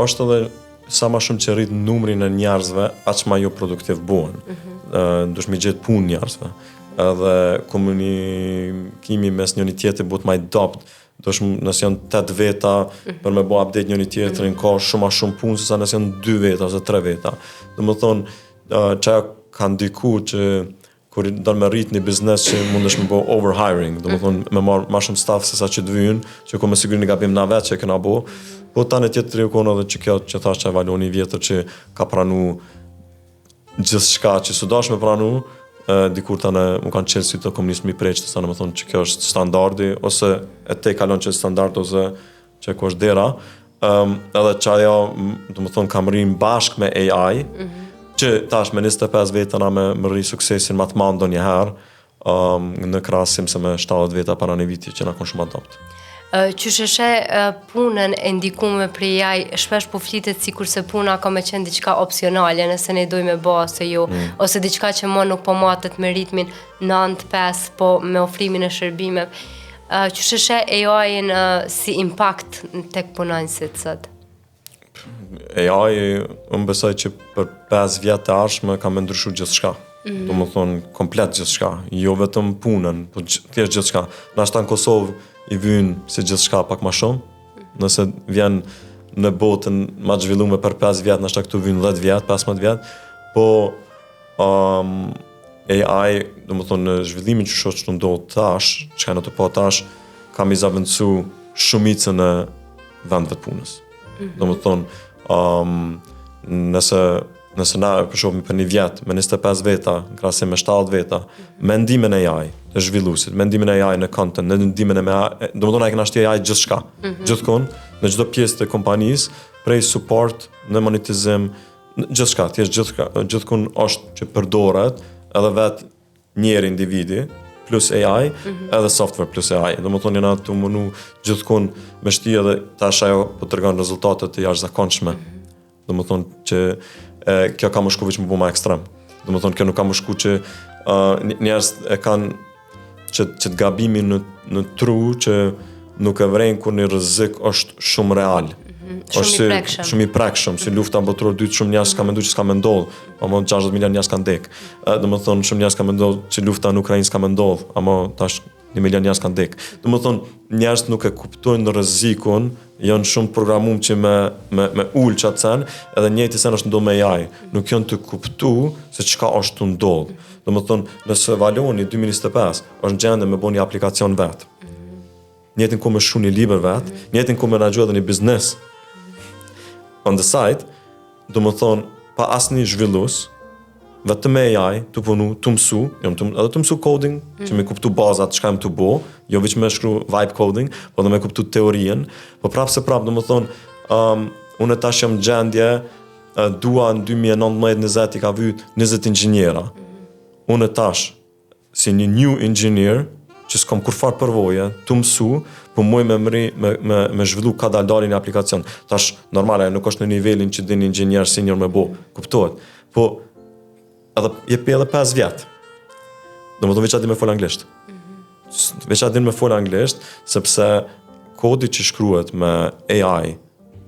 është edhe sa ma shumë që rrit numrin e njerëzve, aq ma jo produktiv bohen. Mm -hmm. uh, duhesh me gjetë punë njerëzve. edhe komunikimi mes njëri tjetrit bëhet ma i dobët. Dosh nëse janë 8 veta për me bo update njëri tjetrin, ka shumë ma shumë punë se sa nëse janë 2 veta ose 3 veta. Domethonë, uh, që ajo ka ndiku që kur don me rrit një biznes që mundesh me bo overhiring, domethonë me marr ma shumë staff se sa që të vynë, që ko me siguri një gabim na vetë që e kena bo, po tani tjetër u konë edhe që kjo që thash që e Valoni i vjetër që ka pranu gjithçka që s'u dash me pranu, e, dikur tani mu kanë qelë si të komunist mi preq, të sa me thonë që kjo është standardi, ose e te kalon që standard, ose që ku është dera, um, edhe që ajo, domethonë, kam rrinë bashkë me AI, mm -hmm. që tash me 25 veta na me më rri suksesin ma të madh ndonjëherë, um, në krahasim se me 70 veta para një viti që na kon shumë adopt. Qysh e sheh punën e ndikume prej AI, shpesh po flitet sikur se puna ka me qenë diçka opsionale, nëse ne dojmë me bo ose jo, mm. ose diçka që mo nuk po matet me ritmin 9-5, po me ofrimin e shërbimeve. Qysh e sheh AI-n si impact tek punonjësit sot? AI, unë besoj që për 5 vjet të ardhshme ka me ndryshu gjithçka. Mm -hmm. Domethonë, komplet gjithçka. Jo vetëm punën, po thjesht gjithçka. Nashta në Kosovë i vyn si gjithçka pak ma shumë. Nëse vjen në botën ma të zhvillume për 5 vjet, nashta këtu vyn 10 vjet, 15 vjet, po um, AI, domethonë në zhvillimin që shoh që ndodh tash, çka në të po tash, ka mi zavendësu shumicën e vendeve të punës. Mm -hmm. Domethonë, um, nëse nëse na e shohim për një vjet me 25 veta, në krahasim me 70 veta, mm -hmm. me ndihmën e AI, të zhvilluesit, me ndihmën e AI në content, me ndihmën e AI, domethonë ai kena shti AI gjithçka, mm -hmm. gjithkund, në çdo pjesë të kompanisë, prej support në monetizim, Gjithçka, thjesht gjithçka, gjithkun është që përdoret edhe vetë njeri individi plus AI, mm -hmm. edhe software plus AI. Domethonë jena tu munu gjithkun me shti edhe tash ajo po tregon rezultate të jashtëzakonshme. Mm -hmm. Domethonë që e, kjo ka më shku veç më bu ma ekstrem. Domethonë kjo nuk ka më shku që uh, njerëz e kanë që, që të gabimin në, në tru që nuk e vrejnë kur një rrezik është shumë real. Mm -hmm. Shumë i prekshëm. Shumë i prekshëm, si lufta botërore dytë shumë njerëz kanë menduar që s'ka me ndodh, ama 60 milion njerëz kanë dek. Domethonë shumë njerëz kanë menduar që lufta në Ukrainë s'ka me ndodh, ama tash një milion njerëz kanë dek. Domethonë njerëz nuk e kuptojnë rrezikun, janë shumë programum që me me me ul qat sen, edhe njëjti sen është ndodh me AI. Nuk janë tu kuptu se çka është tu ndodh. Domethonë, nëse Valoni 2025 është në gjendje me bo një aplikacion vetë, njëjtën kohë me shkru një libër vetë, njëjtën kohë me menaxhu edhe një biznes on the side, domethonë, pa asnjë zhvillus, vetëm me AI, tu punu, tu mësu, jam tu, edhe tu mësu coding, mm -hmm. që me kuptu bazat çka jam tu bo, jo veç me shkru vibe coding, po edhe me kuptu teorien, po prapë se prapë, domethonë, um, unë tash jam gjendje, dua në 2019-20 i ka vyt 20 inxhiniera. Mm -hmm. Unë tash, si një new engineer, që s'kom kurfar përvoje, tu mësu, po muj me mri, me, me, me zhvillu kadal-dale një aplikacion. Tash, normale, nuk është në nivelin që din inxhinier senior me bo, kuptohet. Po, edhe, jepi edhe 5 vjet. Domethonë, veç a din me fol anglisht. Mm -hmm. Veç a din me fol anglisht, sepse kodi që shkruhet me AI,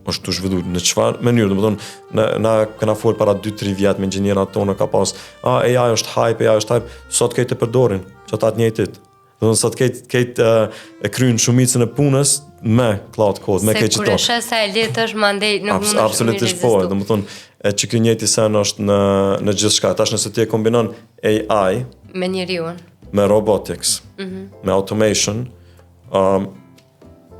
është tu zhvillu në çfarë mënyrë, domethonë, na, na kena fol para 2-3 vjet me inxhinierat tonë ka pas, a AI është hype, AI është hype, sot krejt e përdorin, që ata të njëjtit. Domethonë sot krejt krejt uh, e kryen shumicën e punës me Claude Code, me krejt qëto. Se kur e sheh sa e lehtë është mandej nuk Abs mundesh Absolutisht po, domethonë, e që ky njëjti sen është në në gjithçka. Tash nëse ti e kombinon AI me njeriun, me robotics, mm -hmm. me automation, um,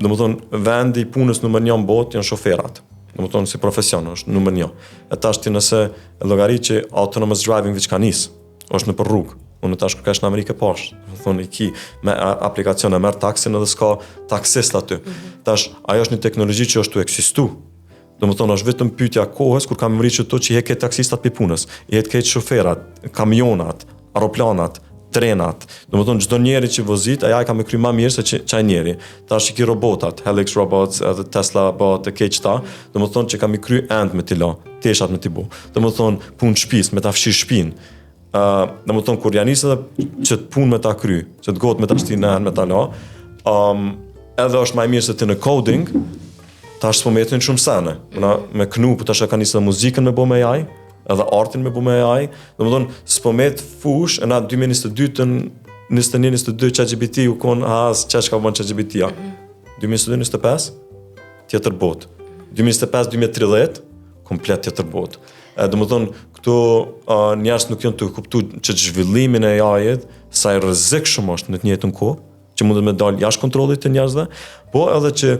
Domethonë, vendi i punës numër një në botë janë shoferat. Domethonë, si profesion është numër një. E tash ti nëse e llogarit që autonomous driving veç ka nis, është nëpër rrugë. Unë tash kur kesh në Amerikë pash, domethonë, i ki me aplikacion e merr taksin edhe s'ka taksist aty. Mm -hmm. Tash, ajo është një teknologji që është tu eksistu. Domethonë, është vetëm pyetja kohës kur kam mri që to që i hek taksistat pi punës, i hek krejt shoferat, kamionat, aeroplanat, trenat. Domethonë, çdo njeri që vozit, AI ka me kry ma mirë se që, qaj njeri. Tash i ki robotat, Helix Robots, edhe Tesla bot, e krejt qëta, domethonë që ka me kry enët me t'i la, teshat me t'i bo. Domethonë, punë shpis, me ta fshi shpinë. Uh, domethonë, kur janë nisë edhe që të punë me ta kry, që të gotë me ta shti në enë me ta la, um, edhe është ma i mirë se ti në coding, tash s'po metin shumë sene. Mm. Me knu, po tash e ka nisë edhe muzikën me bo me AI, edhe artin me bo me AI, domethonë, s'po met fush, e na 2022-ën 21, 22, ChatGPT u konë, ha, që çka bon ChatGPT-ja. Mm -hmm. 2022, 25, tjetër botë. 2025, 2030, komplet tjetër botë. E, domethonë, këto uh, njerëz nuk janë tu kuptu që zhvillimin e AI-it, sa i rrezikshëm është në të njëjtën kohë, që mundet me dalë jashtë kontrollit të njerëzve, po edhe që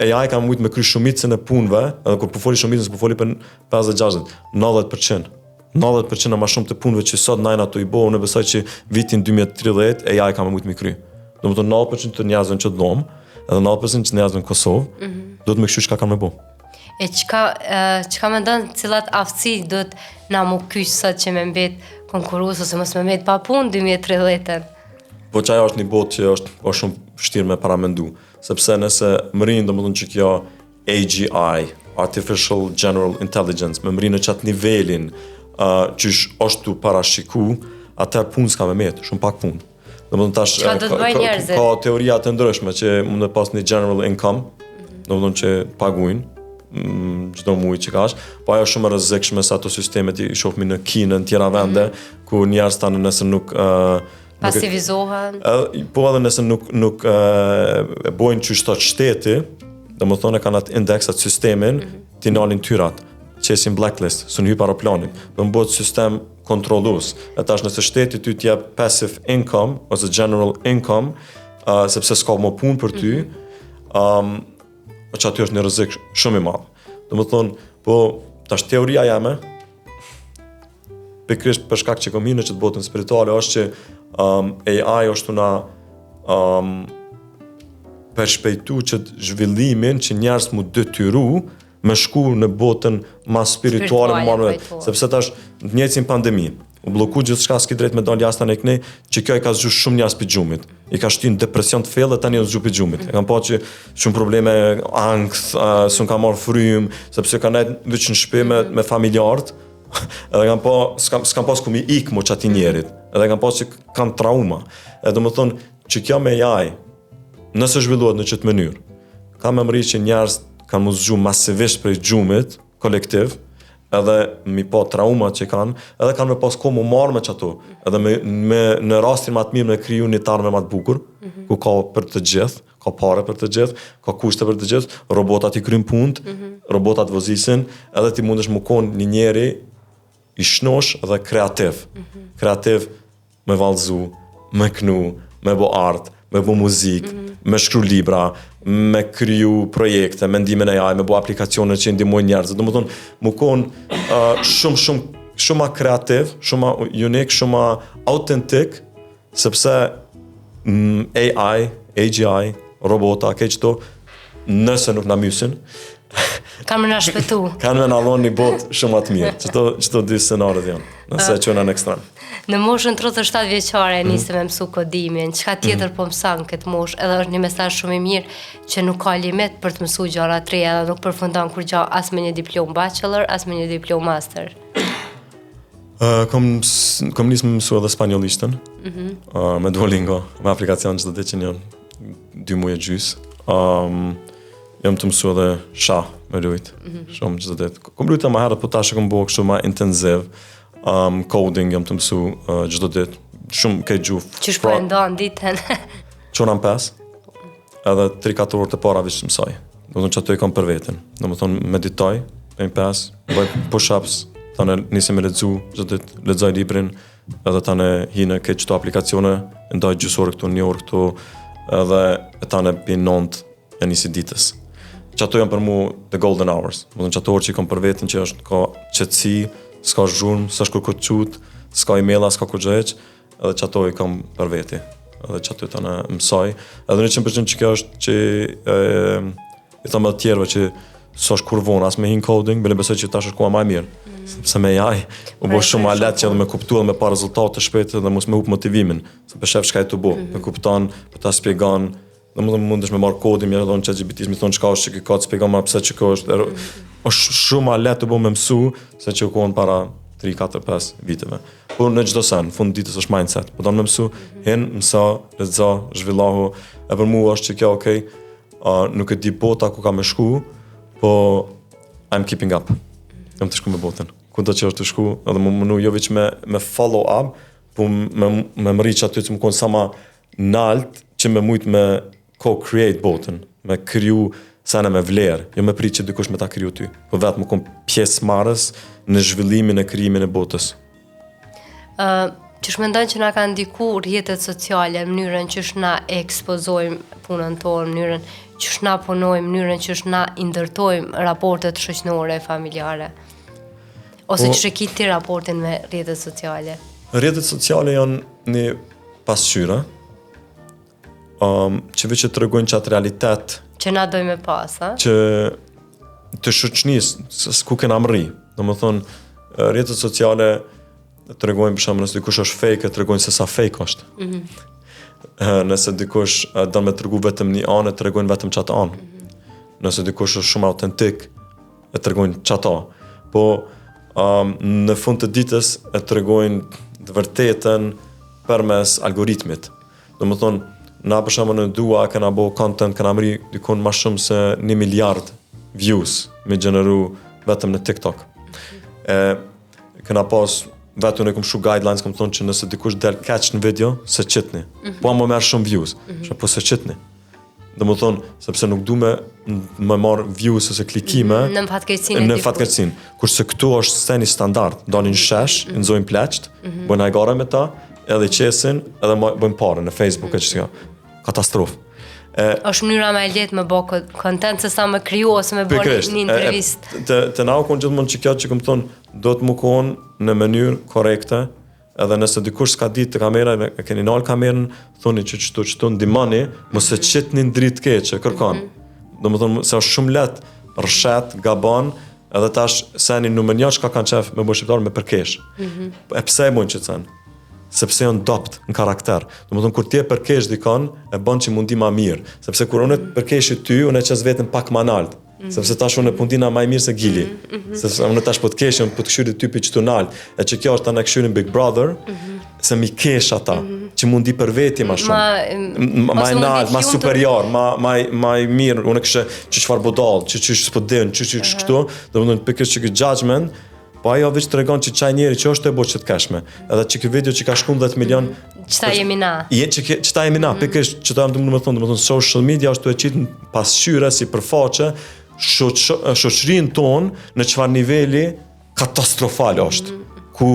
AI ka mujt me kry shumicën e punëve, edhe kur po foli shumicën, s'po foli për 50-60, 90%. 90% ma shumë të punëve që sot na jena tu i bo, unë besoj që vitin 2030 AI ka me mujt me kry. Domethonë 90% të njerëzve në qët dhomë, edhe 90% të njerëzve në Kosovë, mm -hmm. duhet me kqyr çka kanë me bo. E çka, çka mendon cilat aftësi duhet na mu kyç sot që me mbet konkurrues ose mos me mbet pa punë 2030-ën? Po që ajo është një botë që është po shumë vështirë me paramendu, sepse nëse mërrin domethonë që kjo AGI, Artificial General Intelligence, me mërri në qatë nivelin uh, që është tu parashiku, atëherë punë s'ka me metë, shumë pak punë. Domethonë tash Çka do të bëjnë njerëzit? Ka teoria të ndryshme që mund të pas një general income, mm -hmm. domethonë që paguajnë mm, çdo muaj që kash, po ajo është shumë e rrezikshme se ato sistemet i shohim në Kinë, në tjera vende, mm -hmm. ku njerëz tanë nëse nuk uh, pasivizohen. Edhe po edhe nëse nuk nuk e, e bojnë qysh thot shteti, domethonë kanë atë indeks atë sistemin, mm -hmm. t'i nalin tyrat, qesin blacklist, s'un hyp aeroplanit. Do të bëhet sistem kontrollues. E tash nëse shteti ty t'jep passive income ose general income, uh, sepse s'ka më punë për ty, mm -hmm. um, që aty është një rrezik shumë i madh. Domethonë, po tash teoria jeme, pikërisht për shkak që kom hi në qëtë botën spirituale është që um, AI është tu na um, përshpejtu qët zhvillimin që njerëz mu detyru me shku në botën ma spirituale, më marrë sepse tash në të njëjtën pandemi u blloku gjithçka s'ki drejt me dalë jashtë anej kënej, që kjo i ka zgju shumë njerëz pi gjumit. I ka shty në depresion të thellë dhe tani janë zgju pi gjumit. E kam pa që shumë probleme ankth, uh, s'un ka marrë frym, sepse kanë nejt veç në shtëpi me, me familjarët, edhe kam pa, s'kam, s'kam pas ku mi ik mo qati njerit, edhe kam pas që kanë trauma. E domethonë, që kjo me AI, nëse zhvillohet në qëtë mënyrë, ka me mri që njerëz kanë mu zgju masivisht prej gjumit, kolektiv, edhe mi pa traumat që kanë, edhe kanë me pas kohë mu marrë me qato, edhe me, me, në rastin ma të mirë me kriju një t'ardhme ma të bukur, mm -hmm. ku ka për të gjithë, ka pare për të gjithë, ka kushte për të gjithë, robotat i kryn punët, mm -hmm. robotat vozisin, edhe ti mundesh mu konë një njeri i shnosh dhe kreativ. Mm -hmm. Kreativ me vallzu, me knu, me bo art, me bo muzik, mm -hmm. me shkru libra, me kriju projekte, me ndihmën e AI, me bo aplikacione që ndihmojnë njerëzit. Domethonë, mu konë uh, shumë, shumë, shumë ma kreativ, shumë ma unik, shumë ma autentik, Sepse mm, AI, AGI, robota, krejt qëto, nëse nuk na mysin, Kanë me na shpëtu. kanë me na dhonë një botë shumë ma të mirë. Qëto, qëto dy scenaret janë, nëse e çojna në ekstrem. Në moshën 37 vjeçare mm. nise me mësu kodimin, çka tjetër mm. po mëson këtë moshë, edhe është një mesazh shumë i mirë që nuk ka limit për të mësu gjëra të reja dhe nuk përfundon kurgja as me një diplomë bachelor, as me një diplomë master. Uh, kom, kom nisë me mësu edhe spanjollishtën, mm -hmm. uh, me Duolingo, me aplikacion çdo ditë që një dy muaj e gjys. Um, jam tu mësu edhe shah me lujt, mm -hmm. shumë çdo ditë. Kom lujt ma herët, po tash e kom bo kështu ma intensiv. Um, coding jam tu mësu uh, çdo ditë, shumë krejt gjuhë. Qysh po e ndan ditën? Çona në 5, edhe 3-4 orë të para veç mësoj. Domethonë që ato i kam për veten. Domethonë meditoj, prej 5, bëj push-ups, tani nisi me lexu, çdo ditë lexoj librin, edhe tani hi në këtë qëto aplikacione, e ndaj gjysë orë këtu, një orë këtu, edhe e tani pi 9 e nisi ditës. Që ato janë për mu the golden hours. Domethonë që ato orë që i kam për veten që është ka qetësi, s'ka zhurmë, s'është kërkush t'qut, s'ka emaila, s'ka kurgjë hiç, edhe që ato i kam për veti edhe që ato tani mësoj edhe 100% që kjo është që e, i thom edhe tjerëve që s'është kurrë vonë as me hi n'coding, bile besoj që tash është koha ma e mirë mm. sepse me AI u bo shumë ma lehtë që edhe me kuptu edhe me pa rezultate shpejt edhe mos me hup motivimin se po shef çka je tu bo, mm -hmm. po kupton, po ta spjegon Domethënë mundesh me marr kodin, me thonë ChatGPT, me thonë çka është që ka të spjegon ma pse që kjo është. Mm -hmm. Është shumë ma lehtë të bo me mësu se që u konë para 3, 4, 5 viteve. Po në çdo sen, fund ditës është mindset. Po don me mësu, mm -hmm. hin, mëso, lexo, zhvillohu. E për mua është që kjo okay, uh, nuk e di bota ku ka me shku, po I'm keeping up. Jam tu shku me botën. Ku do që është tu shku, edhe më mundu jo veç me, me follow up, Po me, me mrri që aty që me konë sa ma nalt, që me mujtë me co-create botën, me kriju sene me vlerë, jo me prit që dikush me ta kriju ty, po vetë me konë pjesëmarrës në zhvillimin e krijimin e botës. Uh, qysh mendon që na kanë ndiku rrjetet sociale, mënyrën qysh na e ekspozojmë punën tonë, mënyrën qysh na punojmë, mënyrën qysh na i ndërtojmë raportet shoqënore e familjare? Ose po, qysh e ki ti raportin me rrjetet sociale? Rrjetet sociale janë një pasqyrë, um, që veç e tregojnë qatë realitet që na dojmë me pas, a? Që të shoqënisë, se ku kena mrri. Domethonë, rrjetet sociale tregojnë për shembull nëse dikush është fake, e tregojnë se sa fake është. Mm -hmm. Nëse dikush do me tregu vetëm një anë, e tregojnë vetëm qatë anë. Mm -hmm. Nëse dikush është shumë autentik, e tregojnë qato. Po um, në fund të ditës e tregojnë të vërtetën përmes algoritmit. Domethonë, na për shembull në Dua kena bo content, kena mri dikun ma shumë se një miliard views me gjeneru vetëm në TikTok. E, kena pas vetë unë e kom shkru guidelines, kom thonë që nëse dikush del keq në video, s'e qitni. Mm -hmm. Po ama merr shumë views, mm -hmm. po s'e qitni. Domethonë, sepse nuk du me, me marrë views ose klikime mm, në fatkeqësinë në fatkeqësinë. Kurse këtu është seni standard, dalin në shesh, mm -hmm. nxojnë pleqt, mm -hmm. bëjnë hajgare me ta, edhe qesin, edhe bëjnë pare në Facebook mm -hmm. e që Katastrofë. E, është mënyra më e lehtë me bë content se sa me kriju ose me bë një intervistë. Të të na u kon gjithmonë që kjo që kom thonë do të më kon në mënyrë korrekte, Edhe nëse dikush s'ka ditë te kamera, e keni nalë kamerën, thoni që qëtu qëtu ndihmoni, mos e qitni në dritë keqe, kërkon. Mm -hmm. Domethonë se është shumë lehtë, rrëshet, gabon, edhe tash seni numër një çka kanë qef me bo shqiptarë me përkesh. Mm -hmm. E pse e bojnë qëtë sen? Sepse janë dobt në karakter. Domethonë, kur ti e përkesh dikon, e bën që m'u ndi ma mirë. Sepse kur unë e përkeshi ty, unë e qes veten pak ma nalt. Mm -hmm. Sepse tash unë po ndina ma i mirë se Gili. Mm -hmm. Sepse unë tash po të keshëm, po të kqyri ty pi qëtu nalt. E që kjo është tani kqyrin Big Brother, mm -hmm. se mi kesh ata, mm -hmm. që m'u ndi për veti ma shumë. Ma, ma, ma nalt, ma superior, ma, ma, ma i mirë, unë kështë që çfarë budall, që që s'po din, që që uh -huh. kështu, domethonë pikërisht që ky judgment, Po ajo veç tregon që qaj njeri që është tu e bo që të keshme. Edhe që ky video që ka shku 10 milion... Mm, qëta jemi na. Je, që, qëta jemi na, mm. pikërisht qëta jam tu me thonë, domethonë social media është tu e qitë në pasqyre si përfaqe, shoq, shoqërinë tonë në çfarë niveli katastrofal është. Mm. Ku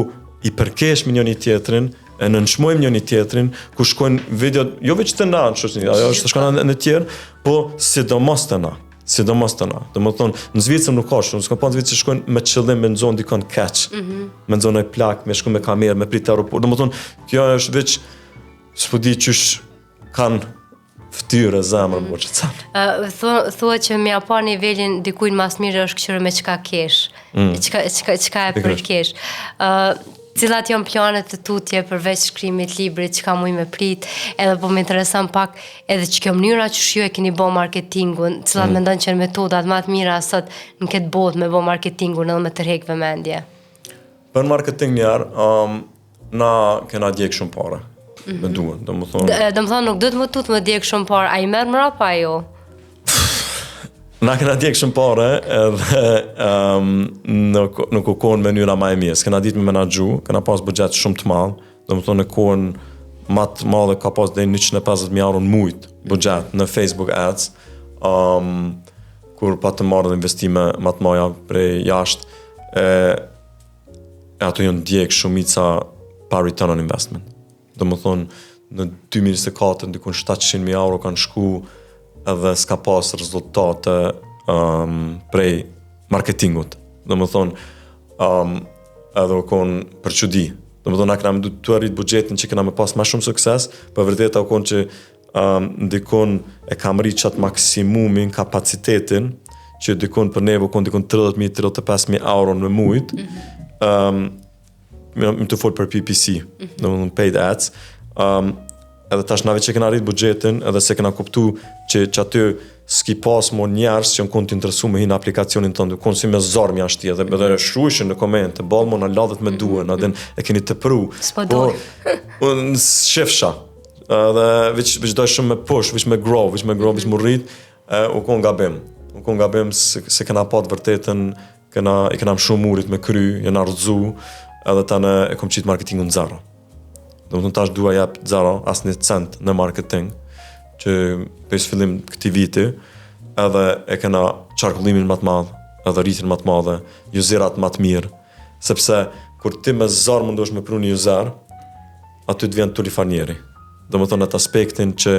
i përkeshmi njëni tjetrin, e nënçmojmë njëni tjetrin, ku shkojnë video, jo veç te na në shoqëri, ajo është shkon në tjerë, po sidomos te na. Sidomos te na. Domethonë, në Zvicër nuk ka shumë, s'ka pa në Zvicër që shkojnë me qëllim me nxonë dikon keq, mm -hmm. me nxonë një plak, me shku me kamerë, me prit aeroport. Domethonë, kjo është veç, s'po di qysh kanë ftyrë e zemër, mm -hmm. që canë. Uh, thua që me ia pa nivelin dikujt ma s'miri është kqyre me çka kesh, mm. çka, çka, çka e përkesh. Uh, cilat janë planet të tutje përveç shkrimit librit, çka muj me prit, edhe po më intereson pak edhe që kjo mënyra që ju e keni bo marketingun, cilat mm. mendon që janë metodat më të mira sot në këtë botë me bo marketingun edhe me tërhek vëmendje? Për marketing njerë, um, na kena djeg shumë pare. Mm -hmm. Me duhen, domethonë... Domethonë, nuk duhet me u tut me djeg shumë pare, a i merr mrapa jo? Na kena djeg shumë pare edhe um, nuk, nuk u konë mënyra ma e mirë. S'kena ditë me menaxhu, kena pas buxhet shumë të madh, domethonë në kohën ma të madhe ka pas deri 150.000 euro në mujt buxhet në Facebook Ads, um, kur pa të marrë dhe investime ma të maja prej jashtë, e, e ato janë djeg shumica pa return on investment. Domethonë, në 2024, dikun 700.000 euro kanë shku edhe s'ka pas rezultate um, prej marketingut. Domethonë, um, edhe u konë për çudi. Domethonë, na kena mendu tu e rrit buxhetin që kena me pas ma shumë sukses, po vërteta u konë që um, dikun e kam rrit qatë maksimumin, kapacitetin, që dikun për neve u konë dikun 30.000, 35.000 euro në mujt, mm -hmm. um, Jam tu folë për PPC, mm -hmm. domethonë paid ads, um, edhe tash na veç e kena rrit buxhetin, edhe se kena kuptu që, që aty s'ki pas mo njerëz që janë konë të interesu me hi në aplikacionin tonë, konë si me zor me ashti, edhe, edhe shkrujshin në komente, boll mo na ladhët me duhen, mm -hmm. e keni të pru. S'po do. Po, unë shifsha, edhe veç, veç doj shumë me push, veç me grow, veç me grow, veç me rrit, e, u konë gabim. U konë gabim se, se kena pa të vërtetën Kena, i kena mshu murit me kry, jena rrëzu, edhe tani e kom qitë marketingun në zero. Domethonë tash Dua jep zero, asnjë cent në marketing, që prej fillim këtij viti, edhe e kena qarkullimin më të madh, edhe rritjen më të madhe, userat më të mirë, sepse kur ti me zor mundosh me pru një user, aty të vjen turli far njeri. Domethonë atë aspektin që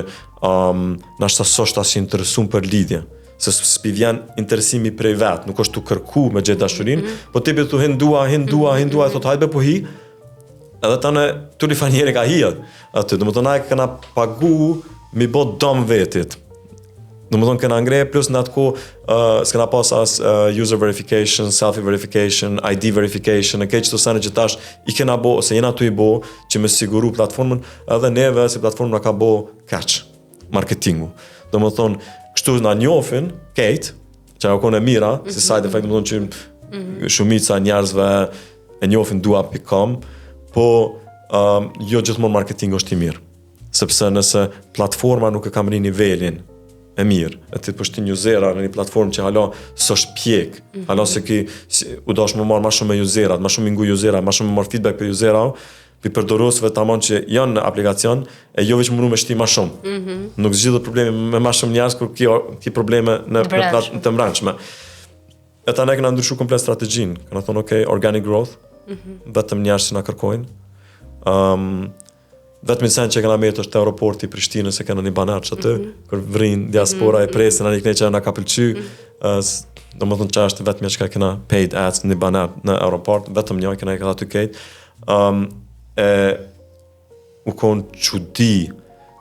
um, nashta s'është as i interesum për lidhje, se s'pi vjen interesimi prej vet, nuk është tu kërku me gjetë dashurinë, mm -hmm. po ti po thu hin dua, hin dua, hin dua, mm -hmm. thot hajde po hi. Edhe tani turli far njeri ka hijet. Aty, domethonë na e kena pagu mi bo dom vetit. Domethonë kena ngre, plus në atë kohë uh, s'kena pas as uh, user verification, selfie verification, ID verification, e krejt qëto sene që tash i kena bo, ose jena tu i bo, që me siguru platformën, edhe neve si platformë na ka bo keq, marketingu. Domethonë, kështu na njofin, kejt, që ajo konë e mira, mm -hmm. si mhm. side effect, domethonë që mm -hmm. shumica njerëzve e njofin dua.com, po um, jo gjithmonë marketingu është i mirë sepse nëse platforma nuk e ka mrri nivelin e mirë, e ti po shtin usera në një platformë që hala s'është pjek, mm -hmm. hala se ki, si, u dash me marrë ma shumë me userat, ma shumë me ngu userat, ma shumë me marrë feedback për usera, për përdoruesve tamam që janë në aplikacion, e jo veç mundu me shti ma shumë. Mm -hmm. Nuk zgjidhet problemi me ma shumë njerëz kur ki, ki probleme në, në, në të mbrendshme. E tani kena ndryshu komplet strategjinë. Kena thonë, ok, organic growth, mm -hmm. vetëm njerëz që na kërkojnë. Um, Vetëm sen që kena metë është te aeroporti i Prishtinës e kena një baner që aty, mm -hmm. kur vrin diaspora mm -hmm. e presin, anë këne që na ka pëlqy, mm -hmm. uh, domethonë që është vetëm që kena paid ads një baner në aeroport, vetëm një kena e kena aty kejt. Um, e, u konë çudi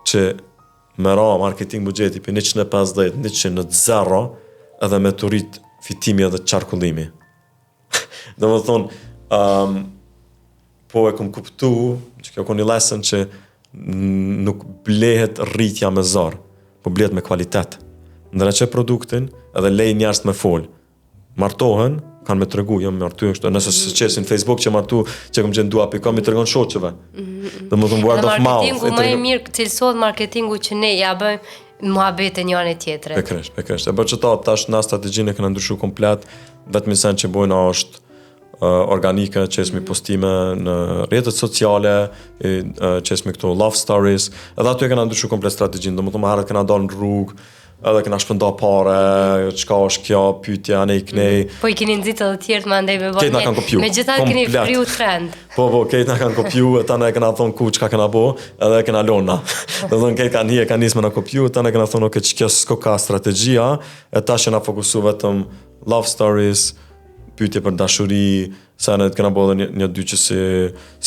që me ra marketing buxheti për 150, 100 në zero, edhe me të rrit fitimi edhe qarkullimi. Domethonë, um, po e kom kuptu, që kjo kon një lesson që nuk blehet rritja me zor, po blehet me kvalitet. Ndreqe produktin edhe lej njerëz me fol. Martohen, kanë me tregu, jam martu kështu, nëse s'e qesin Facebook që martu, që kom gjenë dua.com i tregon shoqëve. Mm -hmm. Domethonë word of mouth. Marketingu më i mirë cilësohet marketingu që ne ja bëjmë muhabete njëri tjetrit. Pikërisht, pikërisht. E bërë që ta tash na strategjinë e kena ndryshu komplet, vetëm sen që bojna është uh, organike, qesmi postime në rrjetet sociale, i, uh, qesmi këto love stories, edhe aty e kena ndryshu komplet strategjinë, domethonë më herët kena dalë në rrugë, edhe kena shpërnda pare, çka është kjo, pyetja anej knej. Mm. Po i keni nxitë edhe tjerët më andej me bë. Kejt na kanë kopju. Megjithatë keni fryu trend. Po po, kejt na kanë kopju, e tani e kena thonë ku çka kena bo, edhe e kena lona. Domethonë kejt kanë hije, kanë nisë me na kopju, tani e kena thonë ok, që kjo s'ko ka strategjia, e tash jena fokusu vetëm love stories, pyetje për dashuri, sa ne kena bo edhe një, një dy që si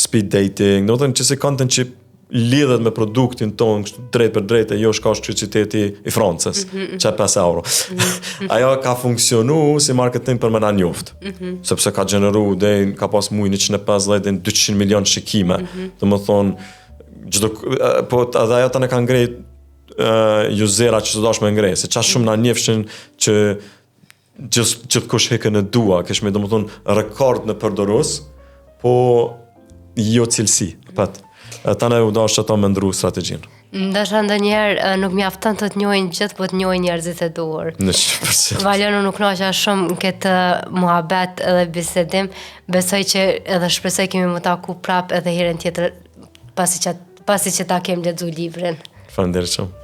speed dating, domethonë që si content që lidhet me produktin tonë kështu drejt për drejt e jo shka është kryeqyteti i Francës, mm -hmm. që 5 euro. Mm -hmm. Ajo ka funksionu si marketing për me na njoft, mm -hmm. sepse ka gjeneru dhe ka pas muj 150 dhe 200 milion shikime. Mm -hmm. Domethonë, gjitho, po edhe ajo tani ka ngrejt uh, usera që të dash me ngrej, se qa shumë na njefshin që gjithë gjithkush hike në dua, kishme domethonë rekord në përdorus, po jo cilësi, pat. Tani u dash që ata me ndru strategjinë. Ndoshta ndonjëherë nuk mjafton të të njohin gjithë, po të njohin njerëzit e duhur. Në 100%. Valon, unë u knaqa shumë në këtë muhabet edhe bisedim. Besoj që edhe shpresoj kemi m'u taku prap edhe herën tjetër pasi që pasi që ta kem lexu librin. Faleminderit shumë.